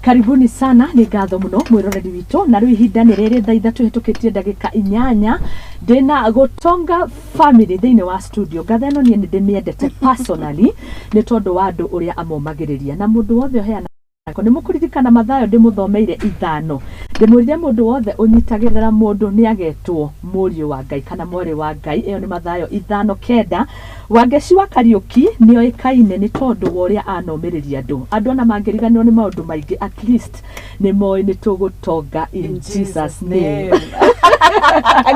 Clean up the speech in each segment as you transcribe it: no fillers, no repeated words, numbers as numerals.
Karibuni sana, nĩ ngatho mũno mwĩroreri witũ. Na rĩu ihinda nĩ rĩrĩ 3:00 hĩtũkĩtie ndagĩka 8, ndĩna Gũtonga family thĩinĩ wa studio. Ngatho ĩno niĩ nĩ ndĩmĩendete personally nĩ tondũ wa andũ ũrĩa amomagĩrĩria na mũndũ wothe ũheana. Nĩ mũkũririkana Mathayo ndĩmũthomeire 5, ndĩmwĩrire mũndũ wothe ũnyitagĩrĩra mũndũ nĩ agetwo mũriũ wa Ngai kana mwarĩ wa Ngai. Ĩyo nĩ Mathayo 5:9. Wangeci wa Kariũki nĩ oĩkaine nĩ tondũ wa ũrĩa anomĩrĩria andũ. Andũ ona mangĩriganĩrwo nĩ maũndũ maingĩ, at least nĩ moĩ nĩ tũgũtonga in Jesus name.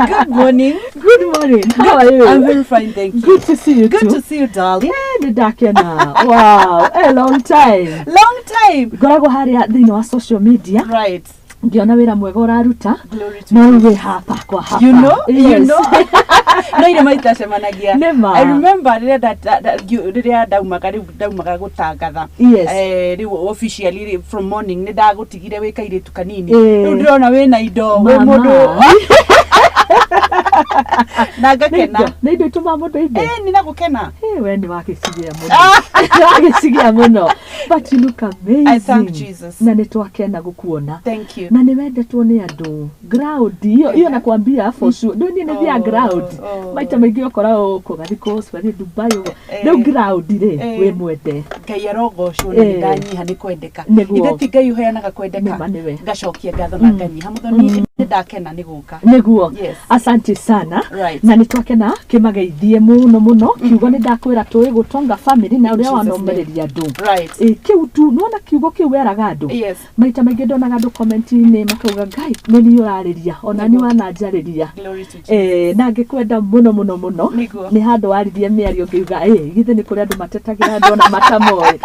Good morning. Good morning, how are you? I'm very fine, thank you. Good to see you. Good too. To see you, darling. Nĩ ndakena. Wow, a long time. Long time. Ngoragwo harĩa thĩinĩ wa social media ngĩona wĩra mwega ũraruta. Glory to No rĩu wĩ hapa kwa hapa. You know, Yes. you know. No ile maitacemanagia. Nĩ ma. I remember rĩrĩa rĩrĩa ndaumaga, rĩu ndaumaga gũtangatha. Rĩu officially rĩ, from morning nĩ ndagũtigire wĩ kairĩtu kanini. Rĩu ndĩrona wĩna indo, wĩ Mama. mũndũ na Nĩ ngakena. Nĩ indo itũmaga mũndũ aimbe. Nĩ na gũkena. Eh, we nĩ wagĩcigĩa mũno. Wagĩcigĩa mũno. But you look amazing. I thank Jesus. Na nĩ twakena gũkuona. Thank you. Na nĩ wendetwo nĩ andũ. Ground hiyo hiyo nakwambia for sure. Ndũ niĩ nĩ thiaga ground. Maita maingĩ ũkora ũkũ gathiĩ Dubai ũguo. Rĩu ground rĩ, wĩ mwende. Ngai arogocwo na nĩndanyiha nĩ kwendeka. Nĩguo. Ithe ti Ngai ũheanaga kwendeka? Nĩma nĩwe. Ngacokia ngatho na nganyiha. Mũthoni, nĩ ndakena nĩ gũka. Nĩguo. Yes. Asante sana. Right. Na nĩ twakena kĩmageithie mũno mũno. Kiugo nĩ ndakwĩra tũĩ Gũtonga family na ũrĩa Jesus name. wanomĩrĩria andũ. Right. Ĩ, kĩu tu nĩwona kiugo kĩu weraga andũ. Maita maingĩ ndonaga andũ comment-inĩ makauga, "Ngai, nĩ niĩ ũrarĩria ona niĩ wananjarĩria." Glory to Jesus. Na ngĩkwenda mũno mũno mũno. Nĩguo. Nĩ handũ waririe mĩario ngĩuga, "Ĩ, githĩ nĩ kũrĩ andũ matetagĩra andũ ona matamoĩ?"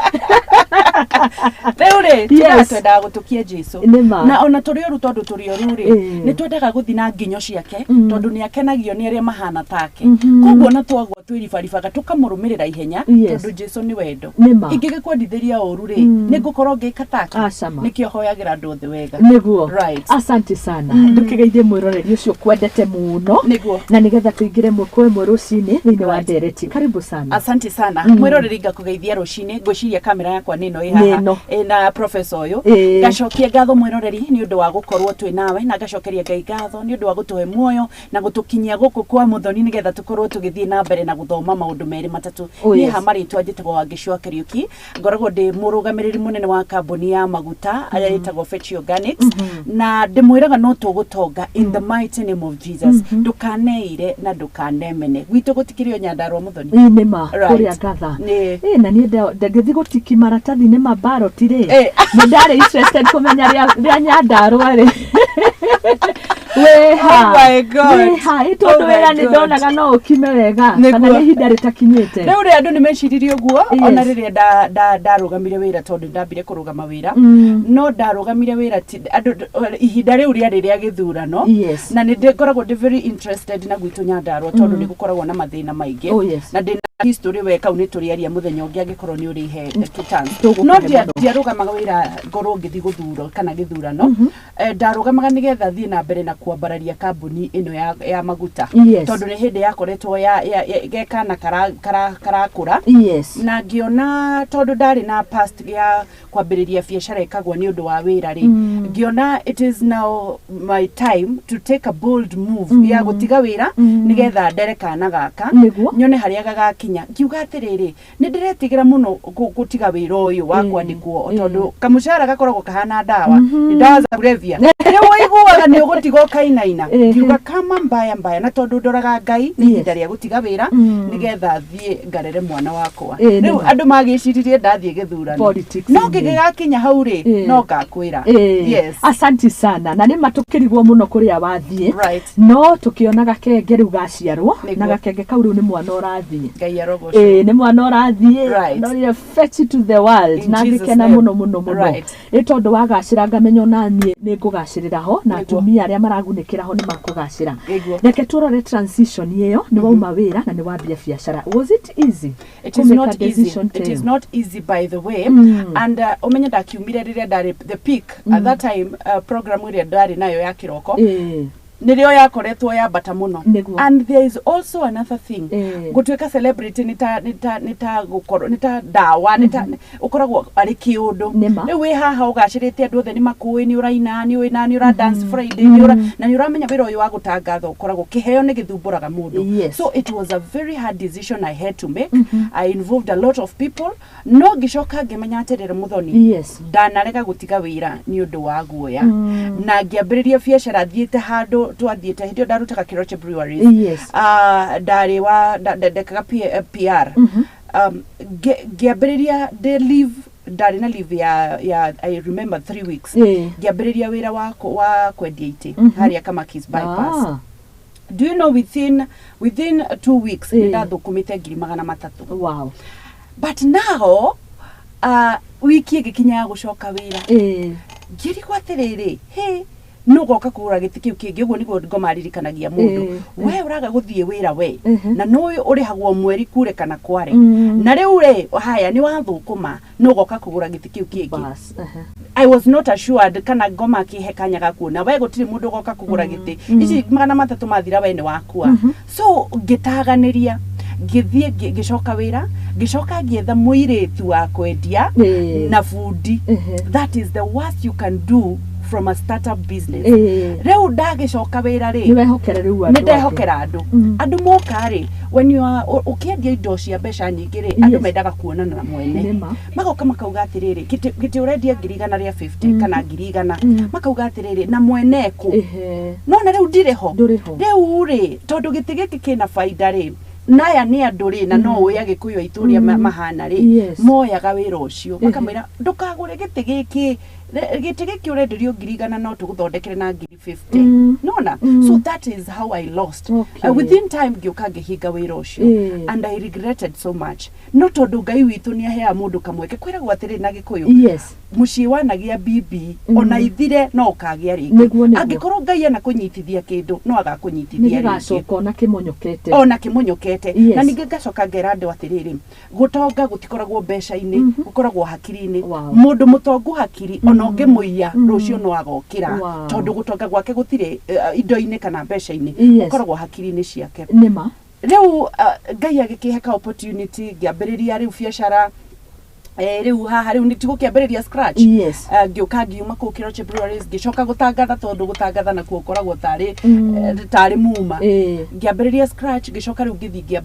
Rĩu rĩ, tugaga twendaga gũtũkia Jesu. Nĩ ma. Na ona tũrĩ oru, tondũ tũrĩ oru rĩ, nĩ twendaga gũthiĩ na nginyo ciake, tondũ nĩ akenagio nĩ arĩa mahana take. Koguo ona twagwa twĩribaribaga tũkamũrũmĩrĩra ihenya, tondũ Jesu nĩ wendo. Nĩ ma. Ingĩgĩkwendithĩria ũru rĩ, nĩ ngũkorwo ngĩka take? Aca ma. Nĩkĩo hoyagĩra andũ othe wega. Nĩguo. Right. Asante sana. Ndũkĩgeithie mwĩroreri ũcio kwendete mũno. Nĩguo. Na nĩgetha tũingĩre ĩmwe kwa ĩmwe rũcinĩ thĩinĩ wa ndereti. Karibu sana. Asante sana, mwĩroreri. Ngakũgeithia rũcinĩ. Ngwĩciria kamera yakwa nĩ ĩno ĩ Nĩ haha. ĩno. Ĩna professor ũyũ. Ngacokia ngatho, mwĩroreri, nĩ ũndũ wa gũkorwo twĩ nawe, na ngacokeria Ngai ngatho nĩ ũndũ wa gũtũhe muoyo na gũtũkinyia gũkũ kwa Mũthoni nĩgetha tũkorwo tũgĩthiĩ na mbere na gũthoma maũndũ merĩ matatũ. Oh, Niĩ yes. ha marĩtwa njĩtagwo Wangeci wa Kariũki. Ngoragwo ndĩ mũrũgamĩrĩri mũnene wa kambuni ya maguta arĩa ĩtagwo Fetch Organics, na ndĩmwĩraga no tũgũtonga in the mighty name of Jesus. Ndũkaneire na ndũkanemene, gwitũ gũtikĩrĩ o Nyandarua, Mũthoni. Ĩ, nĩ ma. Right. Kũrĩa ngatha. Nĩ. Ĩ, na niĩ ndangĩthiĩ gũtiki maratathi-inĩ ma ballot rĩ, nĩ ndarĩ interested kũmenya rĩa Nyandarũa rĩ wĩha. Oh my God. Wĩha. Ĩ, tondũ Oh my wĩra nĩ God. ndonaga no ũkime wega. Nĩguo. Kana nĩ ihinda rĩtakinyĩte? Rĩu rĩ, andũ nĩ meciririe ũguo. Ona rĩrĩa ndarũgamire wĩra, tondũ ndambire kũrũgama wĩra, no ndarũgamire wĩra andũ ihinda rĩu rĩarĩ rĩa gĩthurano. Na nĩ ngoragwo ndĩ very interested na gwitũ Nyandarua, tondũ nĩ gũkoragwo na mathĩna maingĩ. Na ndĩna history we kau nĩ tũrĩaria mũthenya ũngĩ angĩkorwo nĩ ũrĩhe chance. Tũgũkũhe No mũno. ndiarũgamaga wĩra ngorwo ngĩthiĩ gũthuro kana gĩthurano. Ndarũgamaga nĩgetha thiĩ na mbere na kwambararia kambuni ĩno ya maguta, tondũ nĩ hĩndĩ yakoretwo gekana karakũra. Na ngĩona tondũ ndarĩ na past ya kwambĩrĩria biacara ĩkagwa nĩ ũndũ wa wĩra rĩ, ngĩona it is now my time to take a bold move ya gũtiga wĩra nĩgetha ndere kana gaka, nyone harĩa gagakinya. Ngiuga atĩrĩrĩ, nĩ ndĩretigĩra mũno gũtiga wĩra ũyũ wa kwandĩkwo, tondũ kamũcara gakoragwo kahana ndawa, nĩ ndawa za kulevya. Rĩu ũiguaga nĩ ũgũtiga ũkainaina. Ngiuga kama mbaya mbaya, na tondũ ndoraga Ngai, nĩ ihinda rĩa gũtiga wĩra nĩgetha thiĩ ngarere mwana wakwa. Nĩ Rĩu ma. andũ magĩciririe ndathiĩ gĩthurano. Politics No -inĩ. ngĩgĩgakinya hau rĩ, no ngakwĩra. Yes. Asante sana. Na nĩ ma tũkĩrigwo mũno kũrĩa wathiĩ, no tũkĩona gakenge rĩu gaciarwo. Na gakenge kau rĩu nĩ mwana ũrathiĩ. Ngai arogocwo. Ĩ, nĩ mwana ũrathiĩ. Ndorire Fetch to the world In na Jesus ngĩkena name. mũno mũno mũno. Ĩ, tondũ wagacĩra ngamenya ona niĩ nĩ ngũgacĩrĩra ho, na atumia arĩa maragunĩkĩra ho nĩ makũgacĩra. Reke tũrore transition ĩyo. Nĩ wauma wĩra na nĩ wambia biacara. Was it easy It to is make a not easy. decision It is ta ĩyo? not easy, by the way. And umenye ndakiumire rĩrĩa ndarĩ the peak at that time, program ĩrĩa ndarĩ nayo ya kĩroko. Nĩrĩo yakoretwo yambata mũno. Nĩguo. And there is also another thing. Gũtuĩka celebrity nĩ ta gũkorwo nĩ ta ndawa, nĩ ta ũkoragwo arĩ kĩũndũ. Nĩma. Rĩu wĩ haha ũgacĩrĩte, andũ othe nĩ makũĩ, nĩ ũraina, nĩ ũĩ na nĩ ũra dance Friday, nĩ ũra na nĩ ũramenya wĩra ũyũ wa gũtangatha ũkoragwo kĩheo nĩ gĩthumbũraga mũndũ. So it was a very hard decision I had to make. I involved a lot of people, no ngĩcoka ngĩmenya atĩrĩrĩ, Mũthoni, ndanarega gũtiga wĩra nĩ ũndũ wa guoya, na ngĩambĩrĩria biacara thiĩte handũ twathiĩte hĩndĩ ĩyo ndarutaga Keroche Breweries. Ah, ndarĩ wa ndekaga PR. Ngĩambĩrĩria ndĩ leave, ndarĩ na leave ya I remember 3 weeks. Ngĩambĩrĩria wĩra wa kwendia itĩ harĩa Kamakis Bypass. Do you know within 2 weeks nĩ ndathũkũmĩte 300,000? But now wiki ĩgĩkinya ya gũcoka wĩra, ngĩrigwo atĩrĩrĩ, hĩ, nũgoka kũgũra gĩtĩ kĩu kĩngĩ? Ũguo nĩguo ngoma aririkanagia mũndũ. We ũraga gũthiĩ wĩra we na nũĩ ũrĩhagwo mweri kure kana kware, na rĩu rĩ haya nĩ wathũkũma, nũgoka kũgũra gĩtĩ kĩu kĩngĩ? Bas. I was not assured kana ngoma akĩhe kanya ga kuona we gũtirĩ mũndũ ũgoka kũgũra gĩtĩ ici 300 mathira, we nĩ wakua. So ngĩtaganĩria, ngĩthiĩ ngĩcoka wĩra, ngĩcoka ngĩetha mũirĩtu wa kwendia na bundi. That is the worst you can do from a startup business. Rĩu ndagĩcoka wĩra Nĩ rĩ, wehokera rĩu andũ nĩ angĩ. Ndehokera andũ. Andũ moka rĩ, when you are ũkĩendia indo cia mbeca nyingĩ rĩ, andũ mendaga kuonana na mwene. Magoka makauga atĩrĩrĩ, gĩtĩ ũrendia 150,000 kana 100,000? Makauga atĩrĩrĩ, na mwene kũ? No na rĩu ndirĩ ho. Ndũrĩ ho. Rĩu rĩ, tondũ gĩtĩ gĩkĩ kĩna baida rĩ, naya nĩ andũ rĩ, na no ũĩ agĩkũyũ aitũ ũrĩa mahana rĩ, moyaga wĩra ũcio makamwĩra, ndũkagũre gĩtĩ gĩkĩ, gĩtĩ gĩkĩ ũrenderio 100,000, no tũgũthondekere na 50,000. Nona so that is how I lost. Within time ngĩũka ngĩhinga wĩra ũcio and I regretted so much, no tondũ Ngai witũ nĩ aheaga mũndũ kamweke. Kwĩragwo atĩrĩ na Gĩkũyũ, mũciĩ wanagĩa bibi, ona ithire no ũkagĩa rĩngĩ. Nĩguo. Angĩkorwo Ngai anakũnyitithia kĩndũ, no Nĩ agakũnyitithia rĩngĩ. Gĩgacoka ona kĩmonyokete. Ona kĩmonyokete. Na ningĩ ngacoka ngera andũ atĩrĩrĩ, gũtonga gũtikoragwo mbeca-inĩ, gũkoragwo hakiri-inĩ. Mũndũ mũtongu hakiri, ona ũngĩmũiya rũciũ no agokĩra, tondũ gũtonga gwake gũtirĩ indo-inĩ kana mbeca-inĩ, gũkoragwo hakiri-inĩ ciake. Nĩma. Rĩu Ngai agĩkĩhe ka opportunity, ngĩambĩrĩria rĩu biacara. Rĩu haha rĩu nĩ tigũkĩambĩrĩria scratch. Ngĩũka ngiuma kũu Keroche Breweries, ngĩcoka gũtangatha, tondũ gũtangatha nakuo ũkoragwo tarĩ tarĩ muma. Ngĩambĩrĩria scratch, ngĩcoka rĩu ngĩthiĩ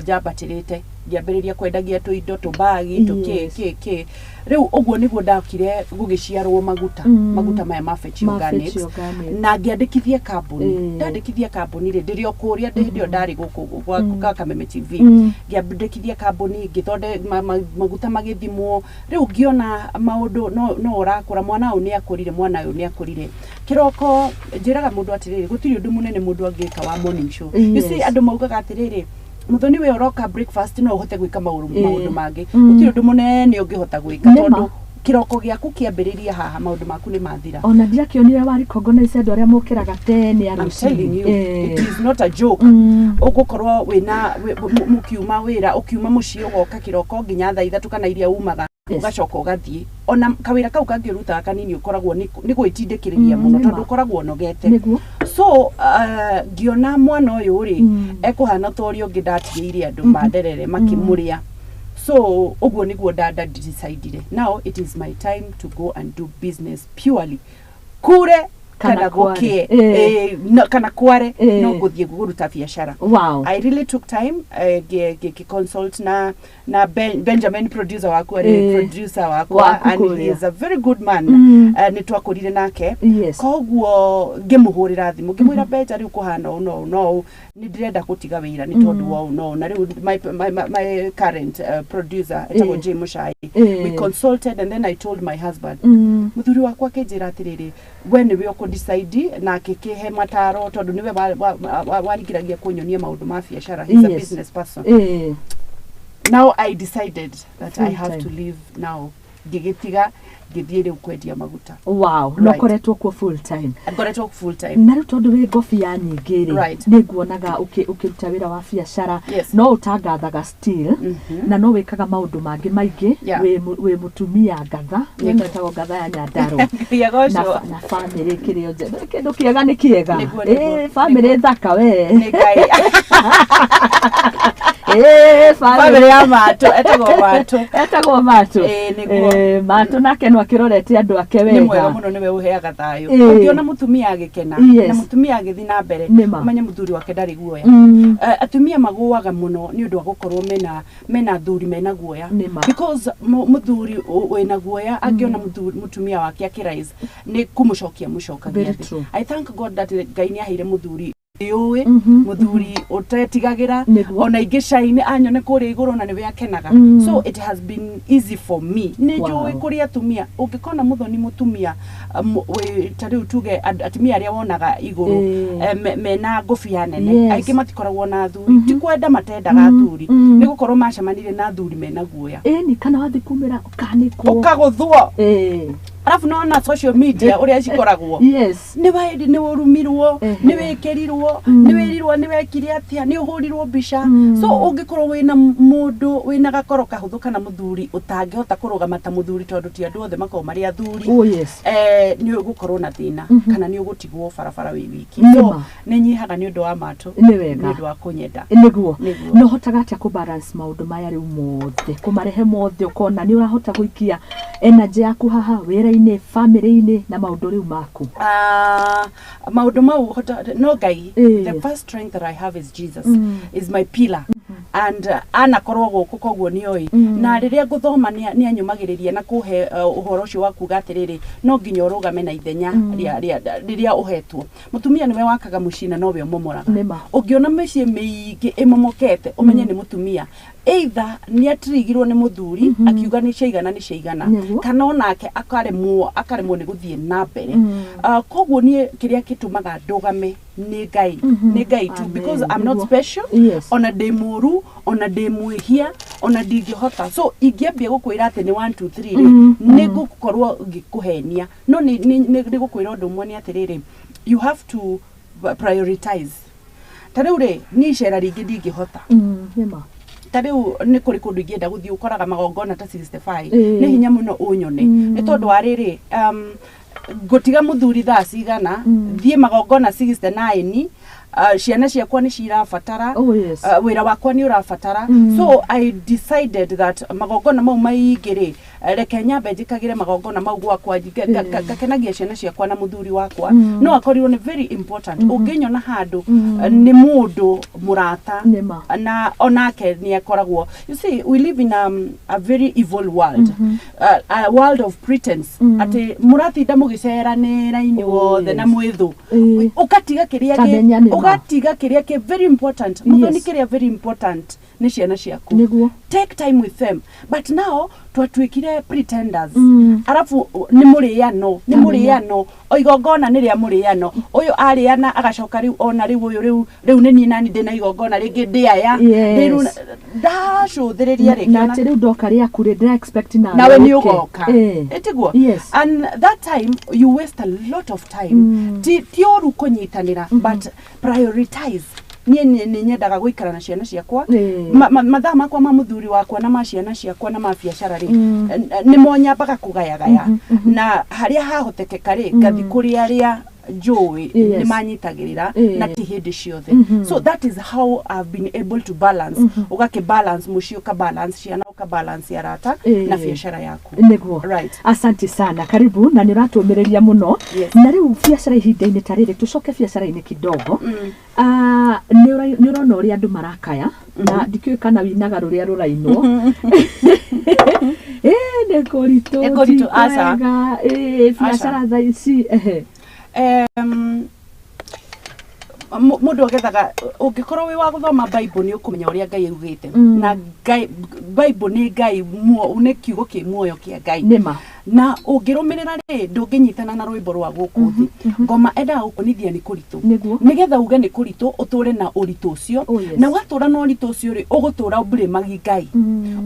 njambatĩrĩte, ngĩambĩrĩria kwendagia tũindo, tũbagi, tũkĩ kĩ kĩ. Rĩu ũguo nĩguo ndakire gũgĩciarwo maguta, maguta maya ma Fetch Ma Organics. Fetch Organics. Na ngĩandĩkithia kambuni. Ndandĩkithia kambuni rĩ, ndĩrĩ o kũrĩa hĩndĩ ĩyo ndarĩ gũkũ gwa Kameme TV. Ngĩandĩkithia kambuni, ngĩthonde maguta magĩthimwo. Rĩu ngĩona maũndũ no ũrakũra, mwana ũyũ nĩ akũrire, mwana ũyũ nĩ akũrire. Kĩroko njĩraga mũndũ atĩrĩrĩ, gũtirĩ ũndũ mũnene mũndũ angĩka wa morning show. You see, andũ maugaga atĩrĩrĩ, Mũthoni, we ũroka breakfast no ũhote gwĩka maũndũ maũndũ mangĩ. Gũtirĩ ũndũ mũnene ũngĩhota gwĩka, tondũ kĩroko gĩaku kĩambĩrĩria haha, maũndũ maku nĩ mathira. Ona ndirakĩonire wa recognize andũ arĩa mokĩraga tene a I'm telling you, rũcinĩ. it is not a joke. Ũgũkorwo wĩna mũkiuma wĩra, ũkiuma mũciĩ ũgoka kĩroko nginya thaa 3 kana iria umaga, ũgacoka ũgathiĩ ona kawĩra kau kangĩ ũrutaga kanini, ũkoragwo nĩ gwĩtindĩkĩrĩria mũno, tondũ ũkoragwo ũnogete. So ngĩona mwana ũyũ rĩ, ekũhana ta ũrĩa ũngĩ ndatigĩire andũ manderere makĩmũrĩa. So ũguo nĩguo ndanda decidire, now it is my time to go and do business purely, kure kana kana kware. gũkĩe. No, kana kware, no ngũthiĩ kũruta biacara. I really took time, ngĩ consult na Benjamin, producer wakwa, nĩ producer wakwa, Waku and he kũrĩa. is a very good man. Nĩ twakũrire nake. Koguo ngĩmũhũrĩra thimũ, ngĩmwĩra, "Benja, rĩu kũhana ũũ no ũũ no ũũ, nĩ ndĩrenda gũtiga wĩra nĩ tondũ wa ũũ no ũũ." Na rĩu my current producer etagwo Jay Muchai. We consulted and then I told my husband. Mũthuri wakwa akĩnjĩra atĩrĩrĩ, we nĩwe ũkũ decide, na akĩkĩhe mataro, tondũ nĩwe warigiragia kũnyonia maũndũ ma biacara. He's a business person. Now I decided that I Full have time. to leave now. Ngĩgĩtiga, ngĩthiĩ rĩu kwendia maguta. Wow, na ũkoretwo kuo full time? Ngoretwo full time. Na rĩu tondũ wĩ ngobia nyingĩ rĩ, nĩ nguonaga ũkĩruta wĩra wa biacara, no ũtangathaga still, na no wĩkaga maũndũ mangĩ maingĩ. Wĩ mũtumia ngatha, wĩtagwo ngatha ya Nyandarua. Ngai agocwo. Na bamĩrĩ kĩrĩ o njega, kĩndũ kĩega nĩ kĩega. Nĩguo, nĩguo. Ĩ, bamĩrĩ thaka we. Nĩ Ngai. Ĩ, bamĩrĩ ya matũ, etagwo matũ. Etagwo matũ. Ĩ, nĩguo. Ĩ, matũ nake no akĩrorete andũ ake Nĩ mwega wega. mũno, nĩwe ũheaga thayũ. Ũngĩona mũtumia agĩkena na mũtumia agĩthiĩ na mbere, ũmenye mũthuri wake ndarĩ guoya. Atumia magũaga mũno nĩ ũndũ wa gũkorwo mena athuri mena guoya. Nĩma. Because mũthuri wĩna guoya angĩona mũtumia wake akĩrise, nĩ kũmũcokia mũcokagia Very thĩ. true. I thank God that Ngai nĩ aheire mũthuri yũĩ, mũthuri ũtetigagĩra. Ona ingĩ caine anyone kũrĩa igũrũ na nĩwe akenaga. So it has been easy for me. Nĩ njũĩ kũrĩ atumia ũngĩkona mũthoni mũtumia ta rĩu tuge atumia arĩa wonaga igũrũ, mena ngũbia nene, aingĩ matikoragwo na athuri. Ti kwenda matendaga athuri, nĩ gũkorwo macemanirie na athuri mena guoya. Ĩni, kana wathiĩ kumĩra ũkanĩkwo. Ũkagũthwo. Arabu nona social media ũrĩa cikoragwo, nĩ waĩri, nĩ ũrumirwo, nĩ wĩkĩrirwo, nĩ wĩrirwo, nĩ wekire atĩa, nĩ ũhũrirwo mbica. So ũngĩkorwo wĩna mũndũ wĩna gakoro kahũthũ kana mũthuri ũtangĩhota kũrũgama ta mũthuri, tondũ ti andũ othe makoragwo marĩ athuri, nĩ ũgũkorwo na thĩna kana nĩ ũgũtigwo barabara wĩ wiki. So nĩ nyihaga nĩ ũndũ wa matũ. Nĩ wega. Nĩ ũndũ wa kũnyenda. Nĩguo. Na ũhotaga atĩa kũ balance maũndũ maya rĩu mothe, kũmarehe mothe, ũkona nĩ ũrahota gũikia energy yaku haha wĩra-inĩ, family-inĩ na maũndũ rĩu maku? Ah, maũndũ mau no Ngai. The first strength that I have is Jesus, is my pillar, and anakorwo gũkũ, koguo nĩoĩ na rĩrĩa ngũthoma nĩ anyũmagĩrĩria na kũhe ũhoro ũcio wa kuga atĩrĩrĩ, no nginya ũrũgame na ithenya rĩrĩa ũhetwo. Mũtumia nĩwe wakaga mũciĩ na nowe ũmomoraga. Ũngĩona mĩciĩ mĩingĩ ĩmomokete, ũmenye nĩ mũtumia, either nĩ atirigirwo nĩ mũthuri akiuga nĩ ciaigana, nĩ ciaigana, kana onake akaremwo nĩ gũthiĩ na mbere. Koguo niĩ kĩrĩa gĩtũmaga ndũgame nĩ Ngai, nĩ Ngai tu. Amen. Because I'm not special. Ona ndĩ mũru, ona ndĩ mwĩhia, ona ndingĩhota. So ingĩambia gũkwĩra atĩ nĩ 1 2 3 rĩ, nĩ ngũkorwo ngĩkũhenia. No nĩ gũkwĩra ũndũ ũmwe, nĩ atĩrĩrĩ, you have to prioritize. Ta rĩu rĩ, niĩ icera rĩingĩ ndingĩhota. Nĩma. Ta rĩu nĩ kũrĩ kũndũ ingĩenda gũthiĩ, ũkoraga magongona ta 65, nĩ hinya mũno ũnyone, nĩ tondũ wa rĩrĩ, ngũtiga mũthuri thaa cigana, thiĩ magongona 69, ciana ciakwa nĩ cirabatara, wĩra wakwa nĩ ũrabatara. So I decided that magongona mau maingĩ rĩ, reke nyambe njĩkagĩre magongona mau gwakwa, ngakenagia ciana ciakwa na mũthuri wakwa. No akorirwo nĩ very important. Ũngĩnyona handũ, nĩ mũndũ mũrata na onake nĩ akoragwo. You see, we live in a very evil world, a world of pretense, atĩ mũratinda mũgĩceranĩra inyuothe na mwĩthũ, ũgatiga kĩrĩa Ta menya nĩ ma. Ũgatiga kĩrĩa kĩ very important. Mũthoni, kĩrĩa very important nĩ ciana ciaku. Take time with them, but now twatuĩkire pretenders. Arabu nĩ mũrĩano, nĩ mũrĩano, o igongona nĩ rĩa mũrĩano, ũyũ arĩana agacoka rĩu ona rĩu ũyũ rĩu nĩ niĩ nani ndĩna igongona rĩngĩ ndĩ aya. Rĩu ndacũthĩrĩria rĩ, Na atĩ rĩu ndoka rĩaku rĩ, ndĩra expect nawe nawe nĩ ũke. ũgoka. Ĩtiguo? And that time you waste a lot of time. Ti ũru kũnyitanĩra, but prioritize. Niĩ nĩ nyendaga gũikara na ciana ciakwa. Mathaa makwa ma mũthuri wakwa na ma ciana ciakwa na ma biacara rĩ, nĩmo nyambaga kũgayagaya, na harĩa hahotekeka rĩ, ngathi kũrĩ arĩa njũĩ nĩ manyitagĩrĩra, na ti hĩndĩ ciothe. So that is how I've been able to balance. Ũgakĩ balance mũciĩ, ũka balance ciana, ũka balance arata na biacara yaku. Asante sana, karibu, na nĩ ũratũmĩrĩria mũno. Na rĩu biacara ihinda-inĩ ta rĩrĩ, tũcoke biacara-inĩ kidogo. Ah, nĩ ũrona ũrĩa andũ marakaya, na ndikĩũĩ kana winaga rũrĩa rũrainwo. Ĩ, nĩ kũritũ. Nĩ kũritũ, Ti aca. kwega. Ĩ, biacara thaa ici, ehe. Mũndũ agethaga. Ũngĩkorwo wĩ wa gũthoma Bible, nĩ ũkũmenya ũrĩa Ngai augĩte. Na Ngai, Bible nĩ Ngai, nĩ kiugo kĩ muoyo kĩa Ngai. Nĩma. Na ũngĩrũmĩrĩra rĩ, ndũngĩnyitana na rwĩmbo rwa gũkũ thĩ. Ngoma endaga gũkuonithia nĩ kũritũ. Nĩguo. Nĩgetha uge nĩ kũritũ, ũtũre na ũritũ ũcio. Oh, yes. Na watũra na ũritũ ũcio rĩ, ũgũtũra ũmblĩmagi Ngai.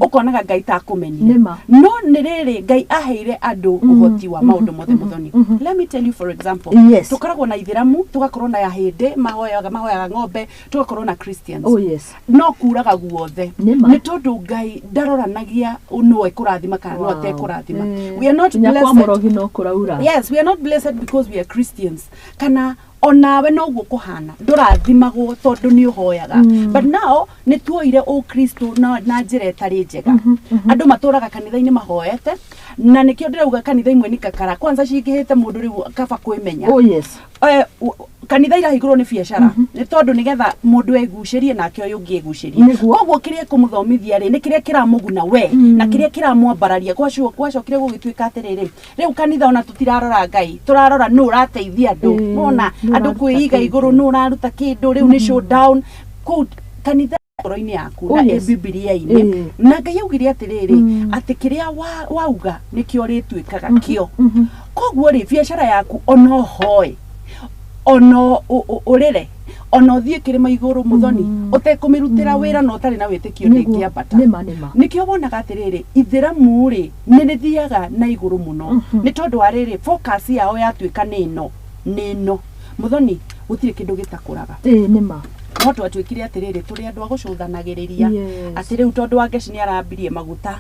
Ũkonaga Ngai ta akũmenire. Nĩma. No nĩ rĩrĩ, Ngai aheire andũ ũhoti wa maũndũ mothe, Mũthoni. Let me tell you, for example, tũkoragwo na ithĩramu, tũgakorwo na ahĩndĩ mahoyaga ng'ombe, tũgakorwo na Christians. Oh yes. No kuraga guothe. Nĩma. Nĩ tondũ Ngai ndaroranagia no ekũrathima kana no atekũrathima. We are not Nginya kwa blessed. mũrogi no kũraura. Yes, we are not blessed because we are Christians. Kana onawe noguo kũhana, ndũrathimagwo tondũ nĩ ũhoyaga. But now nĩ tuoire ũkristo na njĩra ĩtarĩ njega. Andũ matũraga kanitha-inĩ mahoete, na nĩkĩo ndĩrauga kanitha imwe nĩ kakara kwanza cingĩhĩte mũndũ rĩu kaba kwĩmenya. Oh yes. Kanitha irahingũrwo nĩ biacara, nĩ tondũ nĩgetha mũndũ egucĩrie nake ũyũ ũngĩ egucĩrie. Nĩguo. Koguo kĩrĩa kũmũthomithia rĩ, nĩ kĩrĩa kĩramũguna we na kĩrĩa kĩramwambararia. Gwacokire gũgĩtuĩka atĩrĩrĩ, rĩu kanitha ona tũtirarora Ngai, tũrarora nũ ũrateithia andũ. Nona nũ andũ ũraruta kwĩiga kĩndũ. Igũrũ nũ ũraruta kĩndũ. Rĩu nĩ showdown kũu kanitha ngoro-inĩ yaku Oh, na yes. ĩ Bibilia-inĩ. Na Ngai augire atĩrĩrĩ, atĩ kĩrĩa wauga nĩkĩo rĩtuĩkaga kĩo. Koguo rĩ, biacara yaku ona ũhoe, ona ũrĩre, ona ũthiĩ kĩrĩma igũrũ, Mũthoni, ũtekũmĩrutĩra wĩra na ũtarĩ na wĩtĩkio, ndĩngĩambata. Nĩma, nĩma. Nĩkĩo wonaga atĩrĩrĩ, ithĩramu rĩ, nĩ rĩthiaga na igũrũ mũno, nĩ tondũ wa rĩrĩ, focus yao yatuĩka nĩ ĩno, nĩ ĩno. Mũthoni, gũtirĩ kĩndũ gĩtakũraga. Ĩĩ, nĩma. No twatuĩkire atĩrĩrĩ, tũrĩ andũ a gũcũthanagĩrĩria, atĩ rĩu tondũ wa Ngeci nĩ arambirie maguta,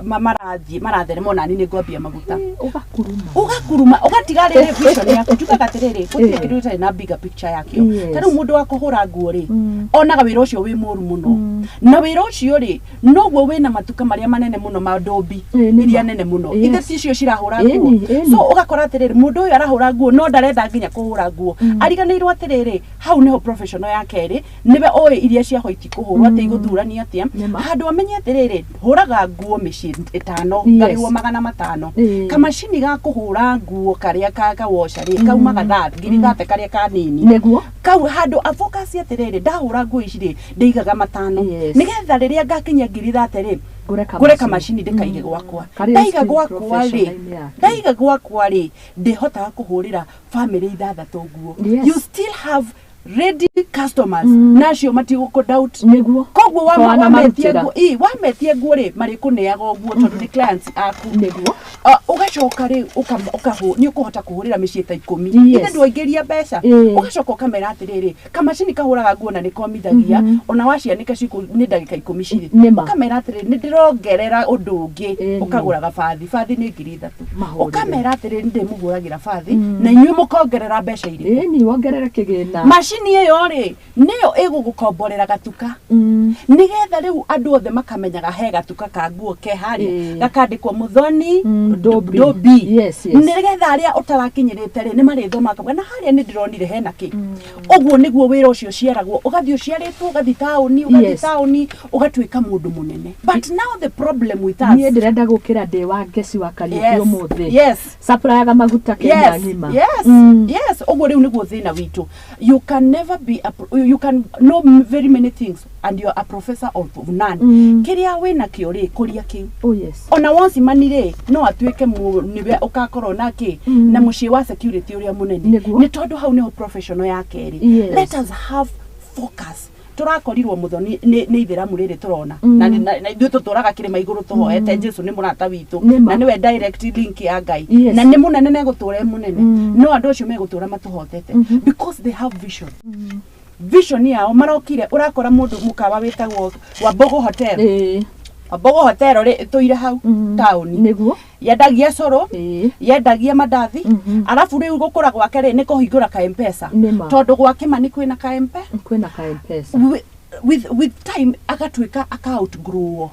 marathiĩ maratherema, onani nĩ ngwambia maguta. Ũgakuruma. Ũgakuruma, ũgatiga rĩrĩ vision yaku. Njugaga atĩrĩrĩ, gũtirĩ kĩndũ gĩtarĩ na bigger picture yakĩo. Ta rĩu mũndũ wa kũhũra nguo rĩ, onaga wĩra ũcio wĩ mũru mũno, na wĩra ũcio rĩ, noguo wĩna matuka marĩa manene mũno ma ndũmbi Ĩĩ, nĩma. iria nene mũno. Ithe ticio cirahũra nguo? Ĩni, ĩni. So ũgakora atĩrĩrĩ, mũndũ ũyũ arahũra nguo no ndarenda nginya kũhũra nguo, ariganĩirwo atĩrĩrĩ, hau nĩho professional ya kerĩ, nĩwe ũĩ iria cia white kũhũrwo atĩ igũthurania atĩa. Handũ amenye atĩrĩrĩ, hũraga nguo mĩciĩ ĩtano, ngarĩhwo 500. Kamacini ga kũhũra nguo karĩa kawosha rĩ, kaumaga tha 30,000, karĩa kanini. Kau handũ afocus atĩrĩrĩ, ndahũra nguo ici rĩ, ndĩigaga 500, nĩgetha rĩrĩa ngakinyia 30,000 rĩ, ngũre ngũre kamacini ndĩkaige gwakwa. Karĩa Ndaiga still gwakwa rĩ, professional-inĩ yake. Ndaiga gwakwa rĩ, ndĩhotaga kũhũrĩra family ithathatũ nguo. You still have ready customers, na acio matigũkũ doubt. Koguo Twana wametia marutĩra. nguo, ĩ wametia nguo rĩ, marĩkũneaga ũguo tondũ nĩ clients aku. Ũgacoka rĩ, nĩ ũkũhota kũhũrĩra mĩciĩ ta 10. Ithe ndwaingĩria mbeca. Ũgacoka ũkamera atĩrĩrĩ, kamacini kahũraga nguo na nĩ komithagia, ona wacianĩka cikũ nĩ ndagĩka 10 cirĩ. Ũkamera atĩrĩrĩ, nĩ ndĩrongerera ũndũ ũngĩ. Ũkagũraga bathi, bathi nĩ 3,000. Mahũrĩre. Ũkamera atĩrĩrĩ, nĩ ndĩmũhũragĩra bathi na inyuĩ mũkongerera mbeca irĩkũ. Ĩni, wongerere kĩgĩna. Macini ĩyo rĩ, nĩyo ĩgũgũkomborera gatuka, nĩgetha rĩu andũ othe makamenyaga he gatuka ka nguo ke harĩa, gakandĩkwo Mũthoni Ndobi. Ndobi. Yes. Nĩgetha arĩa ũtarakinyĩrĩte rĩ, nĩ marĩthoma makauga na harĩa nĩ ndĩronire hena kĩ. Ũguo nĩguo wĩra ũcio ũciaragwo, ũgathiĩ ũciarĩtwo, ũgathiĩ taũni, ũgathiĩ taũni, ũgatuĩka mũndũ mũnene. But now the problem with us, Niĩ ndĩrenda gũkĩra ndĩ wa Ngeci wa Kariũki ũmũthĩ. Supplyaga maguta Kenya ng'ima. Yes, ũguo rĩu nĩguo thĩna witũ. You can never be a, you can know very many things and you're a professor of none. Kĩrĩa wĩnakĩo rĩ, kũria kĩu. Oh yes. Ona wocimani rĩ, no atuĩke nĩwe ũgakorwo na kĩ na mũciĩ wa security ũrĩa mũnene, nĩ tondũ hau nĩho professional ya kerĩ. Let us have focus. Tũrakorirwo, Mũthoni, nĩ ithĩramu rĩrĩ tũrona, na ithuĩ tũtũraga kĩrĩma igũrũ tũhoete. Jesu nĩ mũrata witũ Nĩma. na nĩwe direct link ya Ngai, na nĩ mũnene na egũtũra e mũnene, no andũ acio megũtũra matũhotete because they have vision. Vision yao marokire, ũrakora mũndũ mũkawa wĩtagwo Wambogo Hotel. Wambogo Hotel rĩ, ĩtũire hau taũni, yendagia cũrũ, yendagia mandathi, arabu rĩu gũkũra gwake rĩ, nĩ kũhingũra ka M-Pesa. Nĩma. Tondũ gwa Kĩmani kwĩna ka M-Pesa. Kwĩna ka M-Pesa. With time agatuĩka aka outgrow.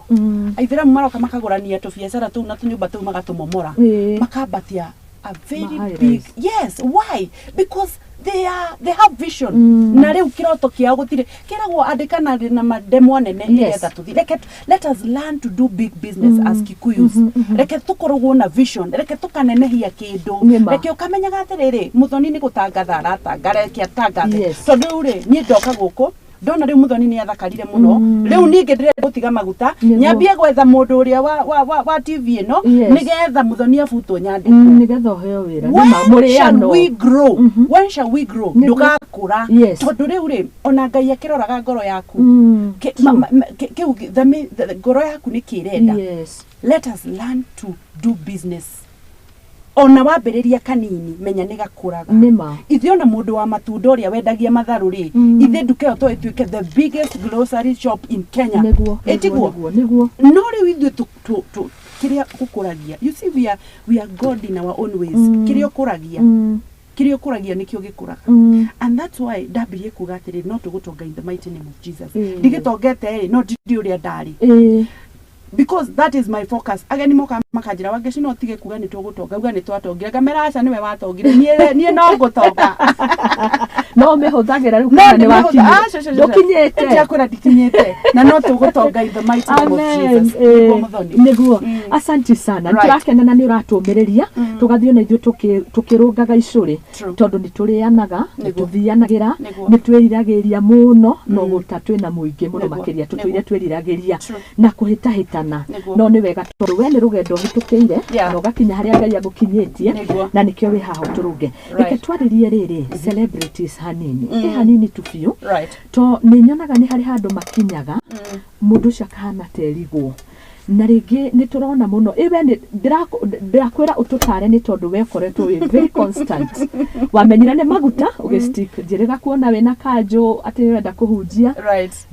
Aithĩramu maroka makagũrania tũbiacara tũu na tũnyũmba tũu, magatũmomora, makambatia a very Ma high big rise. Yes, why? Because they have vision. Na rĩu kĩroto kĩao gũtirĩ kĩragwo andĩkana na mademwa nene, nĩgetha tũthiĩ. Reke let us learn to do big business as Kikuyus. Reke tũkoragwo na vision, reke tũkanenehia kĩndũ. Nĩma. Reke ũkamenyaga atĩrĩrĩ, Mũthoni nĩ gũtangatha aratanga, reke atangathe. Yes. Tondũ rĩu rĩ, niĩ ndoka gũkũ Ndona rĩu Muthoni nĩ athakarire mũno. Rĩu ningĩ ndĩrenda gũtiga maguta, Nĩguo. nyambie gwetha mũndũ ũrĩa wa TV ĩno, nĩgetha Muthoni abutwo nyandĩkwo. Nĩgetha ũheo wĩra. When Nĩma, shall mũrĩano. we grow? When shall we grow? Nĩguo. Ndũgakũra. Tondũ rĩu rĩ, ona Ngai akĩroraga ngoro yaku, kĩu ngoro yaku nĩ kĩrenda. Let us learn to do business. Ona wambĩrĩria kanini, menya nĩ gakũraga. Nĩma. Ithuĩ ona mũndũ wa matunda ũrĩa wendagia matharũ rĩ, ithuĩ nduka ĩyo to ĩtuĩke the biggest grocery shop in Kenya. Ĩtiguo? Nĩguo. No rĩu ithuĩ kĩrĩa ũkũragia, you see, we are God in our own ways. Kĩrĩa ũkũragia, kĩrĩa ũkũragia nĩkĩo gĩkũraga. And that's why ndambirie kuga atĩrĩ, no tũgũtonga in the mighty name of Jesus. Ndigĩtongete rĩ, no ndiri ũrĩa ndarĩ, because that is my focus. Ageni moka makanjĩra, "Wangeci, no tige kuga nĩ tũgũtonga, uga nĩ twatongire." Ngamera, "Aca, nĩwe watongire, niĩ no ngũtonga." No ũmĩhũthagĩra rĩu No kana nĩ ndĩmĩhũtha- wakinyire? Ah, ca, ca, ca, ca. Ndũkinyĩte. Ndiakwĩra ndikinyĩte, na no tũgũtonga in the mighty name of Amen. Jesus. Nĩguo, Mũthoni. Nĩguo, asanti sana. Nĩ tũrakena na nĩ ũratũmĩrĩria tũgathiĩ ona ithuĩ tũkĩrũngaga icũrĩ, tondũ nĩ tũrĩanaga, nĩ tũthianagĩra, nĩ twĩriragĩria mũno, no gũta twĩna mũingĩ mũno makĩria tũtũire twĩriragĩria na kũhĩtahĩtana. No nĩ wega tondũ we nĩ rũgendo ũhĩtũkĩire na ũgakinya harĩa Ngai agũkinyĩtie, na nĩkĩo wĩ haha ũtũrũnge. Reke twarĩrie rĩrĩ celebrities hanini, ĩ hanini tu biũ, to nĩ nyonaga nĩ harĩ handũ makinyaga, mũndũ ũcio akahana terigwo, na rĩngĩ nĩ tũrona mũno ĩ we nĩ ndĩrakwĩra ũtũtare, nĩ tondũ we ũkoretwo wĩ very constant. Wamenyire nĩ maguta ũgĩstick, njĩrĩga kuona wĩna kanjũ atĩ wenda kũhunjia.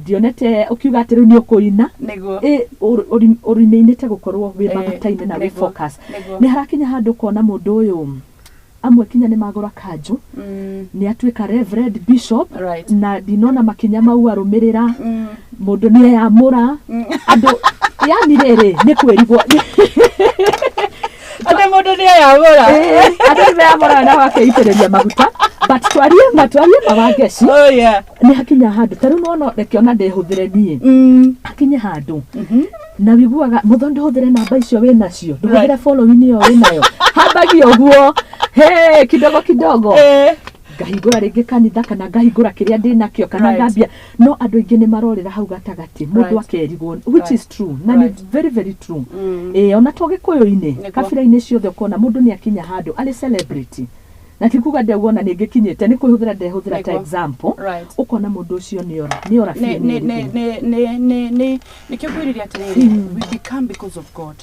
Ndionete ũkiuga atĩ rĩu nĩ ũkũina. Ĩ ũrĩmĩinĩte gũkorwo wĩ maguta-inĩ na wĩ focus. Nĩ harakinya handũ ũkona mũndũ ũyũ, amwe kinya nĩ magũra kanjũ, nĩ atuĩka reverend, bishop, na ndinona makinya mau arũmĩrĩra. Mũndũ nĩ eyamũra andũ, yani rĩrĩ nĩ kwĩrigwo. Atĩ mũndũ nĩ eyamũra? Ĩĩ, andũ nĩ meyamũraga na makeitĩrĩria maguta, but twarie ma Wangeci, Oh yeah. nĩ hakinya handũ ta rĩu nona, reke ona ndĩhũthĩre niĩ, hakinye handũ na wiguaga mũtho ndũhũthĩre namba icio wĩ nacio, ndũhũthĩre following ĩyo wĩ nayo, hambagia ũguo he kidogo kidogo, ngahingũra rĩngĩ kanitha kana ngahingũra kĩrĩa ndĩ nakĩo kana ngambia. No andũ aingĩ nĩ marorĩra hau gatagatĩ, mũndũ akerigwo, which is true na nĩ very very true. Ĩĩ, ona to gĩkũyũ-inĩ, kabira-inĩ ciothe ũkona mũndũ nĩ akinya handũ arĩ celebrity, na ti kuga ndeuona nĩ ngĩkinyĩte, nĩ kwĩhũthĩra ndehũthĩra ta example. Ũkona mũndũ ũcio nĩ ora biũ, nĩ nĩ nĩ erigwo. nĩ nĩ nĩ nĩ nĩkĩo ngwĩrire atĩrĩrĩ, we become because of God,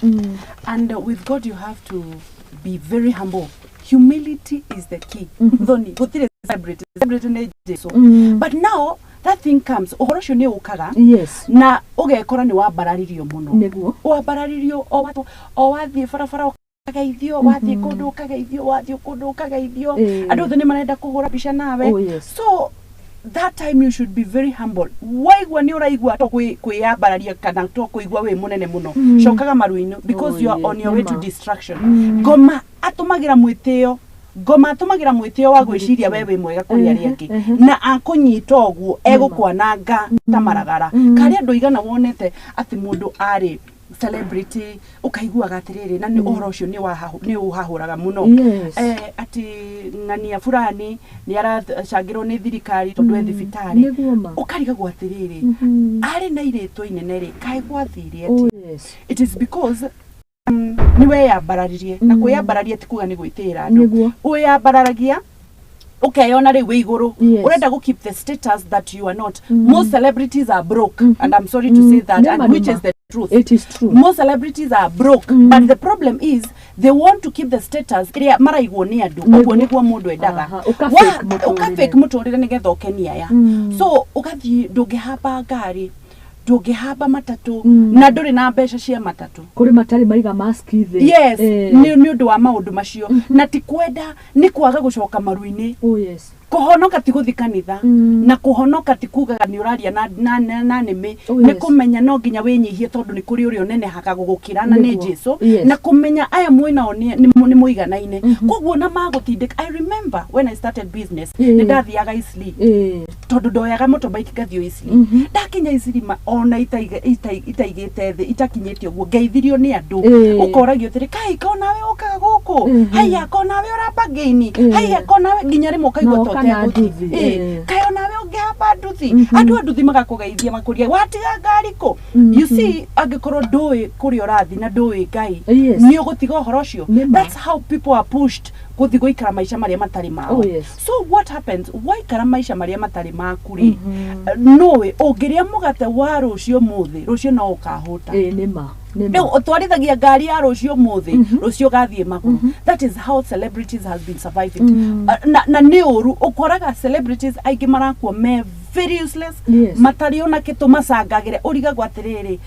and with God you have to be very humble. Humility is the key. Thoni, gũtirĩ celebrity, celebrity nĩ Jesu. But now that thing comes, ũhoro ũcio nĩ ũkaga na ũgekora nĩ wambararirio mũno. Wambararirio o wathiĩ barabara ũkageithio, wathiĩ kũndũ ũkageithio, wathiĩ kũndũ ũkageithio, andũ othe nĩ marenda kũhũra mbica nawe. So that time you should be very humble. Waigua nĩ ũraigua to kwĩyambararia kana to kũigua wĩ mũnene mũno, cokaga maru-inĩ, because you are on your way to nĩma. destruction. Ngoma atũmagĩra mwĩtĩo, ngoma atũmagĩra mwĩtĩo wa gwĩciria we wĩ mwega kũrĩ arĩa angĩ, na akũnyita ũguo egũkwananga ta maragara. Karĩ andũ aigana wonete atĩ mũndũ arĩ celebrity, ũkaiguaga atĩrĩrĩ, na nĩ ũhoro ũcio nĩ ũhahũraga mũno, atĩ ng'ania fulani nĩ aracangĩrwo nĩ thirikari tondũ e thibitarĩ. Nĩguo ma. Ũkarigagwo atĩrĩrĩ, arĩ na irĩtwa inene rĩ, kaĩ gwathire Oh atĩ? yes. It is because nĩ weyambararirie, na kwĩyambararia ti kuga nĩ gwĩtĩĩra andũ. Wĩyambararagia ukeyona rĩu wĩ igũrũ, ũrenda gũ keep the status that you are not. Most celebrities are broke, and I'm sorry to say that, Nĩma, and which nĩma. is the truth. It is true. Most celebrities are broke, but the problem is they want to keep the status ĩrĩa maraigwo nĩ andũ. Ũguo nĩguo mũndũ endaga. Aha, ũka-fake mũtũrĩre. Ũka-fake mũtũrĩre nĩgetha ũkenie aya. So ũgathiĩ, ndũngĩhamba ngari, ndũngĩhamba matatũ, na ndũrĩ na mbeca cia matatũ. Kũrĩ matarĩ maiga mask thĩ. Yes, nĩ ũndũ wa maũndũ macio, na ti kwenda, nĩ kwaga gũcoka maru-inĩ. Oh yes. Kũhonoka ti gũthi kanitha, na kũhonoka ti kugaga nĩ ũraria na nĩmĩ. Nĩ kũmenya no nginya wĩnyihie, tondũ nĩ kũrĩ ũrĩa ũnenehaga gũgũkĩra, na nĩ Jesu. Na kũmenya aya mwĩnao nĩ mũiganaine, koguo na magũtindĩka. I remember when I started business, nĩ ndathiaga Eastleigh, tondũ ndoyaga motorbike ngathiĩ Eastleigh. Ndakinya Eastleigh, ma ona itaigĩte thĩ, itakinyĩte ũguo, ngeithirio nĩ andũ. Ũkoragio atĩrĩ, "Kai, ko nawe ũkaga gũkũ? Haiya, ko nawe ũramba ngĩini? Haiya, ko nawe?" Nginya rĩmwe ũkaigua Na ta woka na ũtegũthiĩ. nduthi, Kaĩ onawe ũngĩhamba Ũrahamba nduthi, andũ a nduthi magakũgeithia, makũria watiga ngari kũ. You see, angĩkorwo ndũĩ kũrĩa ũrathiĩ na ndũĩ Ngai, nĩ ũgũtiga ũhoro ũcio. Nĩ ma. That's how people are pushed gũthiĩ gũikara maica marĩa matarĩ mao. Oh, yes. So what happens waikara maica marĩa matarĩ maku rĩ, nũĩ ũngĩrĩa mũgate wa rũciũ mũthĩ, rũciũ no ũkahũta. Ĩĩ, nĩ ma, nĩ ma. Rĩu ũtwarithagia ngari ya rũciũ mũthĩ, rũciũ ũgathiĩ magũrũ. That is how celebrities has been surviving. Na nĩ ũru, ũkoraga celebrities aingĩ marakua me very useless, matarĩ ona kĩtũ macangagĩre. Ũrigagwo atĩrĩrĩ,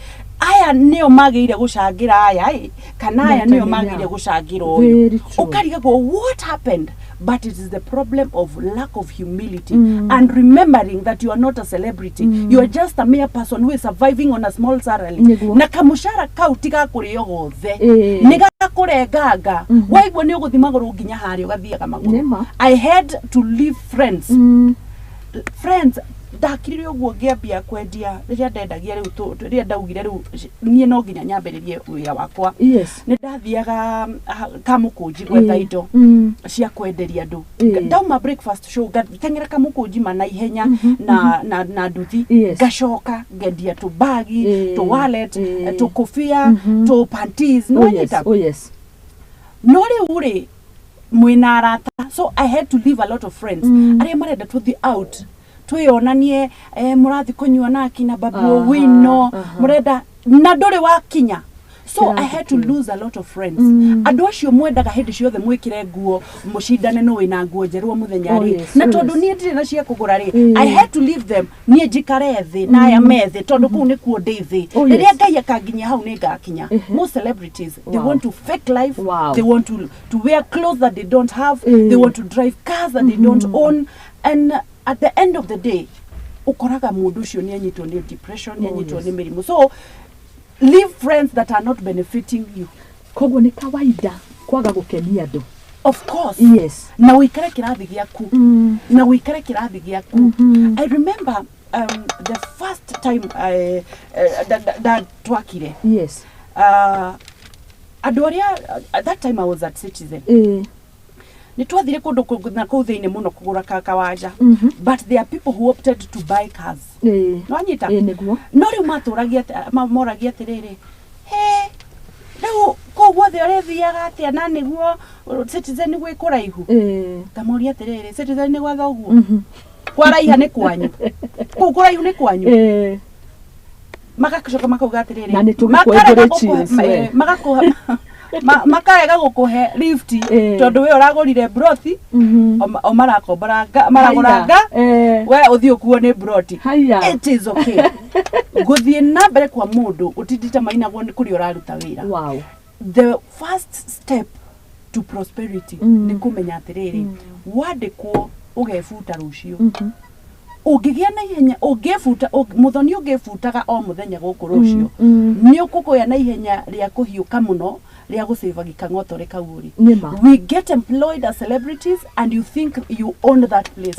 aya nĩo magĩire gũcangĩra aya ĩ, kana aya nĩo Matamenya. magĩire gũcangĩra ũyũ? Very true. Ũkarigagwo what happened, but it is the problem of lack of humility and remembering that you are not a celebrity, you are just a mere person who is surviving on a small salary. Nĩguo. Na kamucara kau ti gakũrĩo gothe, nĩ gakũrenganga. Waigua nĩ ũgũthiĩ magũrũ nginya harĩa ũgathiaga magũrũ. Nĩma. I had to leave friends. Friends ndakirire ũguo ngĩambia kwendia rĩrĩa ndendagia rĩu rĩrĩa ndaugire rĩu niĩ no nginya nyambĩrĩrie wĩra wakwa, nĩ ndathiaga Kamũkũnji gwetha indo cia kwenderia andũ. Ndauma breakfast show, ngateng'era Kamũkũnji ma na ihenya na nduthi, ngacoka ngendia tũbagi, tũ wallet, tũkũbia, tũ panties. Oh, yes. Nĩwanyita? Oh, yes. No rĩu rĩ, mwĩna arata, so I had to leave a lot of friends arĩa marenda tũthiĩ out twĩonanie, mũrathiĩ kũnyua na akina Babu Owino, mũrenda na ndũrĩ wakinya. So I had to lose a lot of friends, andũ acio mwendaga hĩndĩ ciothe mwĩkĩre nguo mũcindane nũ wĩna nguo njerũ o mũthenya rĩ, na tondũ niĩ ndirĩ na cia kũgũra rĩ, I had to leave them, niĩ njikare thĩ na aya me thĩ, tondũ kũu nĩkuo ndĩ thĩ. Rĩrĩa Ngai akanginyia hau, nĩ ngakinya. Most celebrities, they want to fake life. They want to wear clothes that they don't have. They want to drive cars that they don't own, and at the end of the day ũkoraga mũndũ ũcio nĩ anyitwo nĩ depression, nĩ anyitwo nĩ mĩrimũ. So leave friends that are not benefiting you. Koguo nĩ kawaida kwaga gũkenia andũ. Of course. Na ũikare kĩrathi gĩaku, na ũikare kĩrathi gĩaku. I remember the first time ndatwakire, andũ arĩa, at that time I was at Citizen, nĩ twathire kũndũ na kũu thĩinĩ mũno kũgũra kawanja, but there are people who opted to buy cars. Nĩwanyita? Ĩĩ, nĩguo. No rĩu matũragia moragia atĩrĩrĩ, he rĩu kũu guothe ũrĩthiaga atĩa na nĩguo Citizen gwĩ kũraihu? Ngamoria atĩrĩrĩ, Citizen nĩ gwa thoguo? Kwaraiha nĩ kwanyu, kũu kũraihu nĩ kwanyu. Magacoka makauga atĩrĩrĩ, Na nĩ tũgĩkũhe makarega ngũrĩ gũkũhe- cheese, we. makarega gũkũhe lift, tondũ we ũragũrire broti, o marakombora maragũra nga, we ũthiĩ ũkuo nĩ broti. Haya. It is okay gũthiĩ na mbere kwa mũndũ ũtindĩte mainagwo nĩ kũrĩa ũraruta wĩra. The first step to prosperity nĩ kũmenya atĩrĩrĩ, wandĩkwo ũgebuta rũciũ, ũngĩgĩa na ihenya ũngĩbuta mũthoni ũngĩbutaga o mũthenya gũkũ rũciũ, nĩ ũkũgĩa na ihenya rĩa kũhiũka mũno rĩa gũcĩva gĩkang'otore kau ũrĩ. Nĩma. We get employed as celebrities and you think you own that place.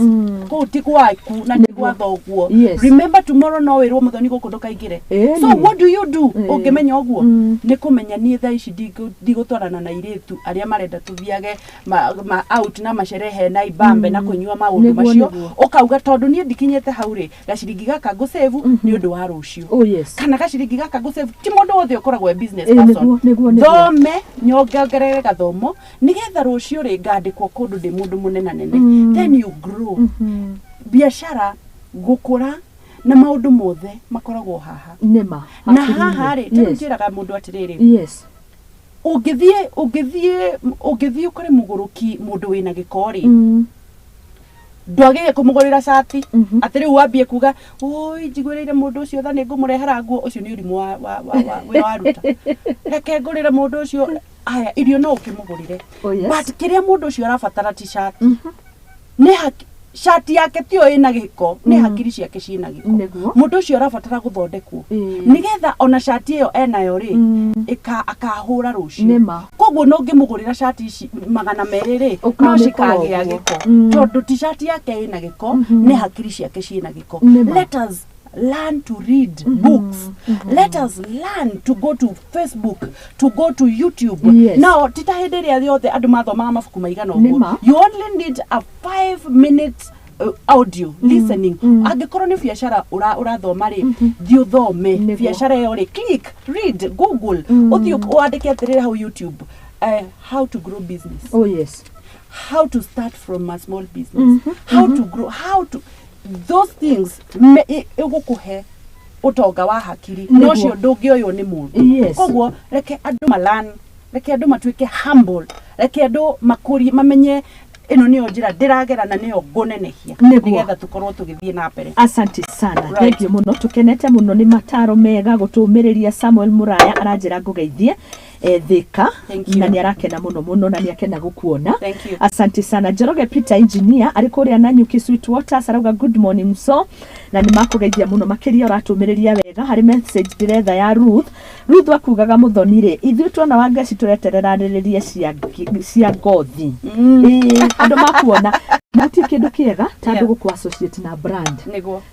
Kũu ti gwaku na ti gwa thoguo. Remember, tomorrow no wĩrwo, mũthoni gũkũ ndũkaingĩre. So what do you do ũngĩmenya ũguo? Nĩ kũmenya niĩ thaa ici ndigũtwarana na airĩtu arĩa marenda tũthiage ma out na macerehe na ibambe na kũnyua maũndũ macio. Ũkauga tondũ niĩ ndikinyĩte hau rĩ, gaciringi gaka ngũsave nĩ ũndũ wa rũciũ, kana gaciringi gaka ngũsave. Ti mũndũ wothe ũkoragwo e business person. Nĩguo, nĩguo, nĩguo. Thome, nyongerere gathomo nĩgetha rũciũ rĩ, ngandĩkwo kũndũ ndĩ mũndũ mũnenanene. Then you grow. Biacara gũkũra na maũndũ mothe makoragwo haha. Nĩma. Na Hakiri-inĩ. haha rĩ, tarĩu njĩraga mũndũ atĩrĩrĩ, ũngĩthiĩ ũkore mũgũrũki, mũndũ wĩna gĩko rĩ, ndwagĩrĩire kũmũgũrĩra cati atĩ rĩu wambie kuga, oi, njiguĩrĩire mũndũ ũcio tha, nĩ ngũmũrehera nguo. Ũcio nĩ ũrimũ wa wĩra waruta. Reke ngũrĩre mũndũ ũcio aya irio, no ũkĩmũgũrĩre, but kĩrĩa mũndũ ũcio arabatara ti cati, nĩ haki cati yake tiyo ĩna gĩko, nĩ hakiri ciake ciĩna gĩko. Mũndũ ũcio arabatara gũthondekwo nĩgetha ona cati ĩyo enayo rĩ, akahũra rũciũ. Koguo no ngĩmũgũrĩra cati ici 200 rĩ, no Ũkamĩkora cikagĩa ũguo. gĩko, tondũ ti cati yake ĩna gĩko, nĩ hakiri ciake ciĩna gĩko. Let us learn to read books. Let us learn to go to Facebook, to go to YouTube. Now ti ta hĩndĩ ĩrĩa yothe andũ mathomaga mabuku maigana ũguo. You only need a 5 minute Audio listening. Angĩkorwo nĩ biacara ũrathoma rĩ, thiĩ ũthome biacara ĩyo rĩ, click, read, google, ũthiĩ wandĩke atĩrĩrĩ hau YouTube, how to grow business, Oh yes. how to start from a small business, how to grow, how to those things ĩgũkũhe ũtonga wa hakiri na ũcio ndũngĩoywo nĩ mũndũ. Koguo reke andũ malan, reke andũ matuĩke humble, reke andũ makũrie, mamenye ĩno nĩyo njĩra ndĩragera na nĩyo ngũnenehia, nĩgetha tũkorwo tũgĩthiĩ na mbere. Asante sana. Thank you mũno, tũkenete mũno nĩ mataro mega gũtũmĩrĩria. Samuel Muraya aranjĩra ngũgeithie Thika. Thank you. Na nĩ arakena mũno mũno na nĩ akena gũkuona. Thank you. Asante sana. Njoroge Peter engineer arĩ kũrĩa Nanyuki Sweet Waters arauga good morning, so na nĩ makũgeithia mũno makĩria, ũratũmĩrĩria wega. Harĩ message ndĩretha ya Ruth. Ruth akugaga, mũthoni rĩ, ithuĩ tuona Wangeci tũreterera arĩrĩrie cia ngothi. Ĩĩ, andũ makuona na ti kĩndũ kĩega ta andũ gũkũ associate na brand.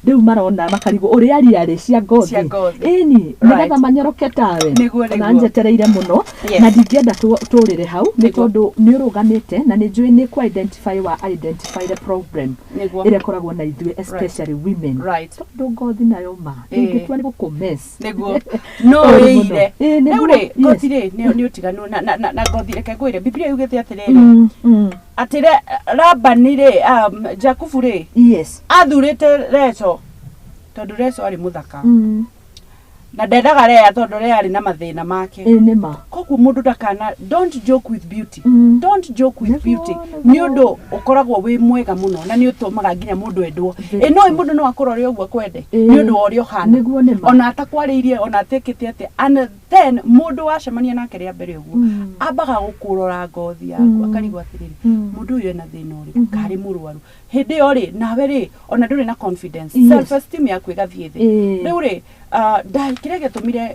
Rĩu marona makarigwo ũrĩa aria rĩ cia ngothi. Cia ngothi. Ĩni nĩgetha manyoroke tawe. Ona njetereire mũno na ndingĩenda tũrĩre hau nĩ tondũ nĩ ũrũgamĩte na nĩ njũĩ nĩ kũ identify wa identify the problem ĩrĩa ĩkoragwo na ithuĩ, especially women, tondũ ngothi nayo ma ĩngĩtua nĩ gũkũ-mess. Nĩguo no Ũru mũno. ĩire. Ĩĩ, Rĩu rĩ, ngothi rĩ, nĩ ũtiganu na ngothi. Reke ngwĩre, Biblia yugĩte atĩrĩrĩ, atĩ Labani rĩ, Jakubu rĩ, athurĩte Reco tondũ Reco arĩ mũthaka, na ndendaga Lea tondũ Lea arĩ na mathĩna make. Ĩĩ, nĩ ma. Koguo mũndũ ndakana, don't joke with beauty. Don't joke with beauty, nĩ ũndũ ũkoragwo wĩ mwega mũno na nĩ ũtũmaga nginya mũndũ endwo. Very Ĩ no mũndũ no akorwo arĩ ũguo akwende nĩ ũndũ wa ũrĩa ũhana, Nĩguo, nĩ ma. ona atakwarĩirie, ona atekĩte atĩa, and then mũndũ wacemania nake rĩa mbere ũguo, ambaga gũkũrora ngothi yaku, akarigwo atĩrĩrĩ, mũndũ ũyũ ena thĩna ũrĩkũ, karĩ mũrwaru? Hĩndĩ ĩyo rĩ, nawe rĩ, ona ndũrĩ na confidence, self esteem yaku ĩgathiĩ thĩ. Rĩu rĩ, kĩrĩa gĩatũmire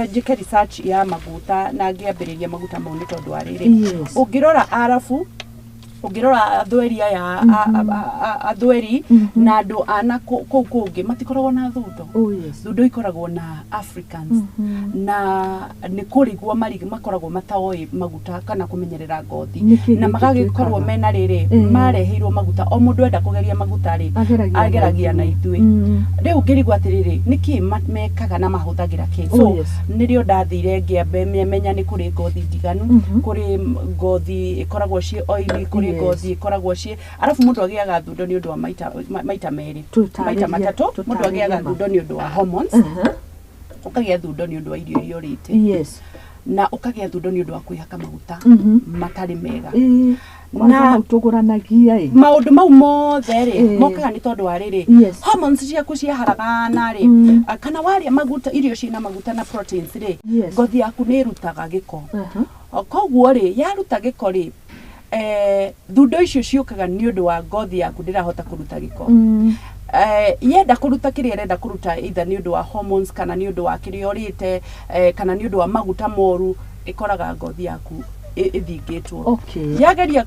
njĩke research ya maguta na ngĩambĩrĩria maguta mau nĩ tondũ wa rĩrĩ, ũngĩrora Arabu, ũngĩrora athweri aya, athweri na andũ a na kũu kũngĩ matikoragwo na thundo. Oh yes. Thundo ikoragwo na Africans, na nĩ kũrigwo makoragwo mataoĩ maguta kana kũmenyerera ngothi, Nĩkĩ na gĩkĩ magagĩkorwo twĩkaga? mena rĩrĩ, mareheirwo maguta, o mũndũ enda kũgeria maguta rĩ, Ageragia na ageragia na ithuĩ. ithuĩ. Rĩu ngĩrigwo atĩrĩrĩ, nĩkĩ mekaga na mahũthagĩra kĩ? Oh, So nĩrĩo ndathire ngĩmenya nĩ kũrĩ ngothi ndiganu, kũrĩ ngothi ĩkoragwo ciĩ oily, kũrĩ ngothi ĩkoragwo ciĩ, arabu mũndũ agĩaga thundo nĩ ũndũ wa maita merĩ, Tũtarĩrie, maita matatũ. Mũndũ tũtarĩrie agĩaga ma. thundo nĩ ũndũ wa hormones, ũkagĩa thundo nĩ ũndũ wa irio iria ũrĩte, na ũkagĩa thundo nĩ ũndũ wa kwĩhaka maguta matarĩ mega. Ĩĩ. Kwanza hau tũgũranagia ĩ. Maũndũ mau mothe rĩ, mokaga nĩ tondũ wa rĩrĩ, hormones ciaku ciaharagana rĩ, kana warĩa maguta, irio ciĩna maguta na proteins rĩ, ngothi yaku nĩ ĩrutaga gĩko. Koguo rĩ, yaruta gĩko rĩ, thundo icio ciũkaga nĩ ũndũ wa ngothi yaku ndĩrahota kũruta gĩko. Yenda kũruta kĩrĩa ĩrenda kũruta, either nĩ ũndũ wa hormones kana nĩ ũndũ wa kĩrĩa ũrĩte, kana nĩ ũndũ wa maguta moru, ĩkoraga ngothi yaku ĩthingĩtwo. Yageria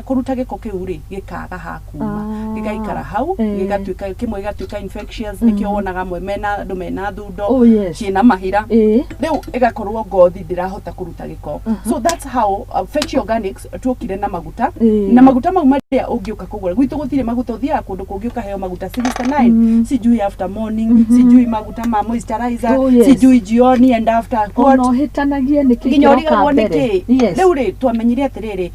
kũruta gĩko kĩu rĩ, gĩkaga hakuma, gĩgaikara hau, gĩgatuĩka kĩmwe, gĩgatuĩka infectious. Nĩkĩo wonaga amwe mena andũ mena thundo ciĩna mahira. Rĩu ĩgakorwo ngothi ndĩrahota kũruta gĩko. So that's how Fetch Organics tuokire na maguta. Na maguta mau marĩa ũngĩũka kũgũra gwitũ, gũtirĩ maguta. Ũthiaga kũndũ kũngĩ ũkaheo maguta 69, sijui after morning, sijui maguta ma moisturizer, sijui jioni and after what. Ona ũhĩtanagie nĩkĩ Nginya kĩroka ũrigagwo mbere. nĩkĩ. Rĩu rĩ, twamenyire atĩrĩrĩ,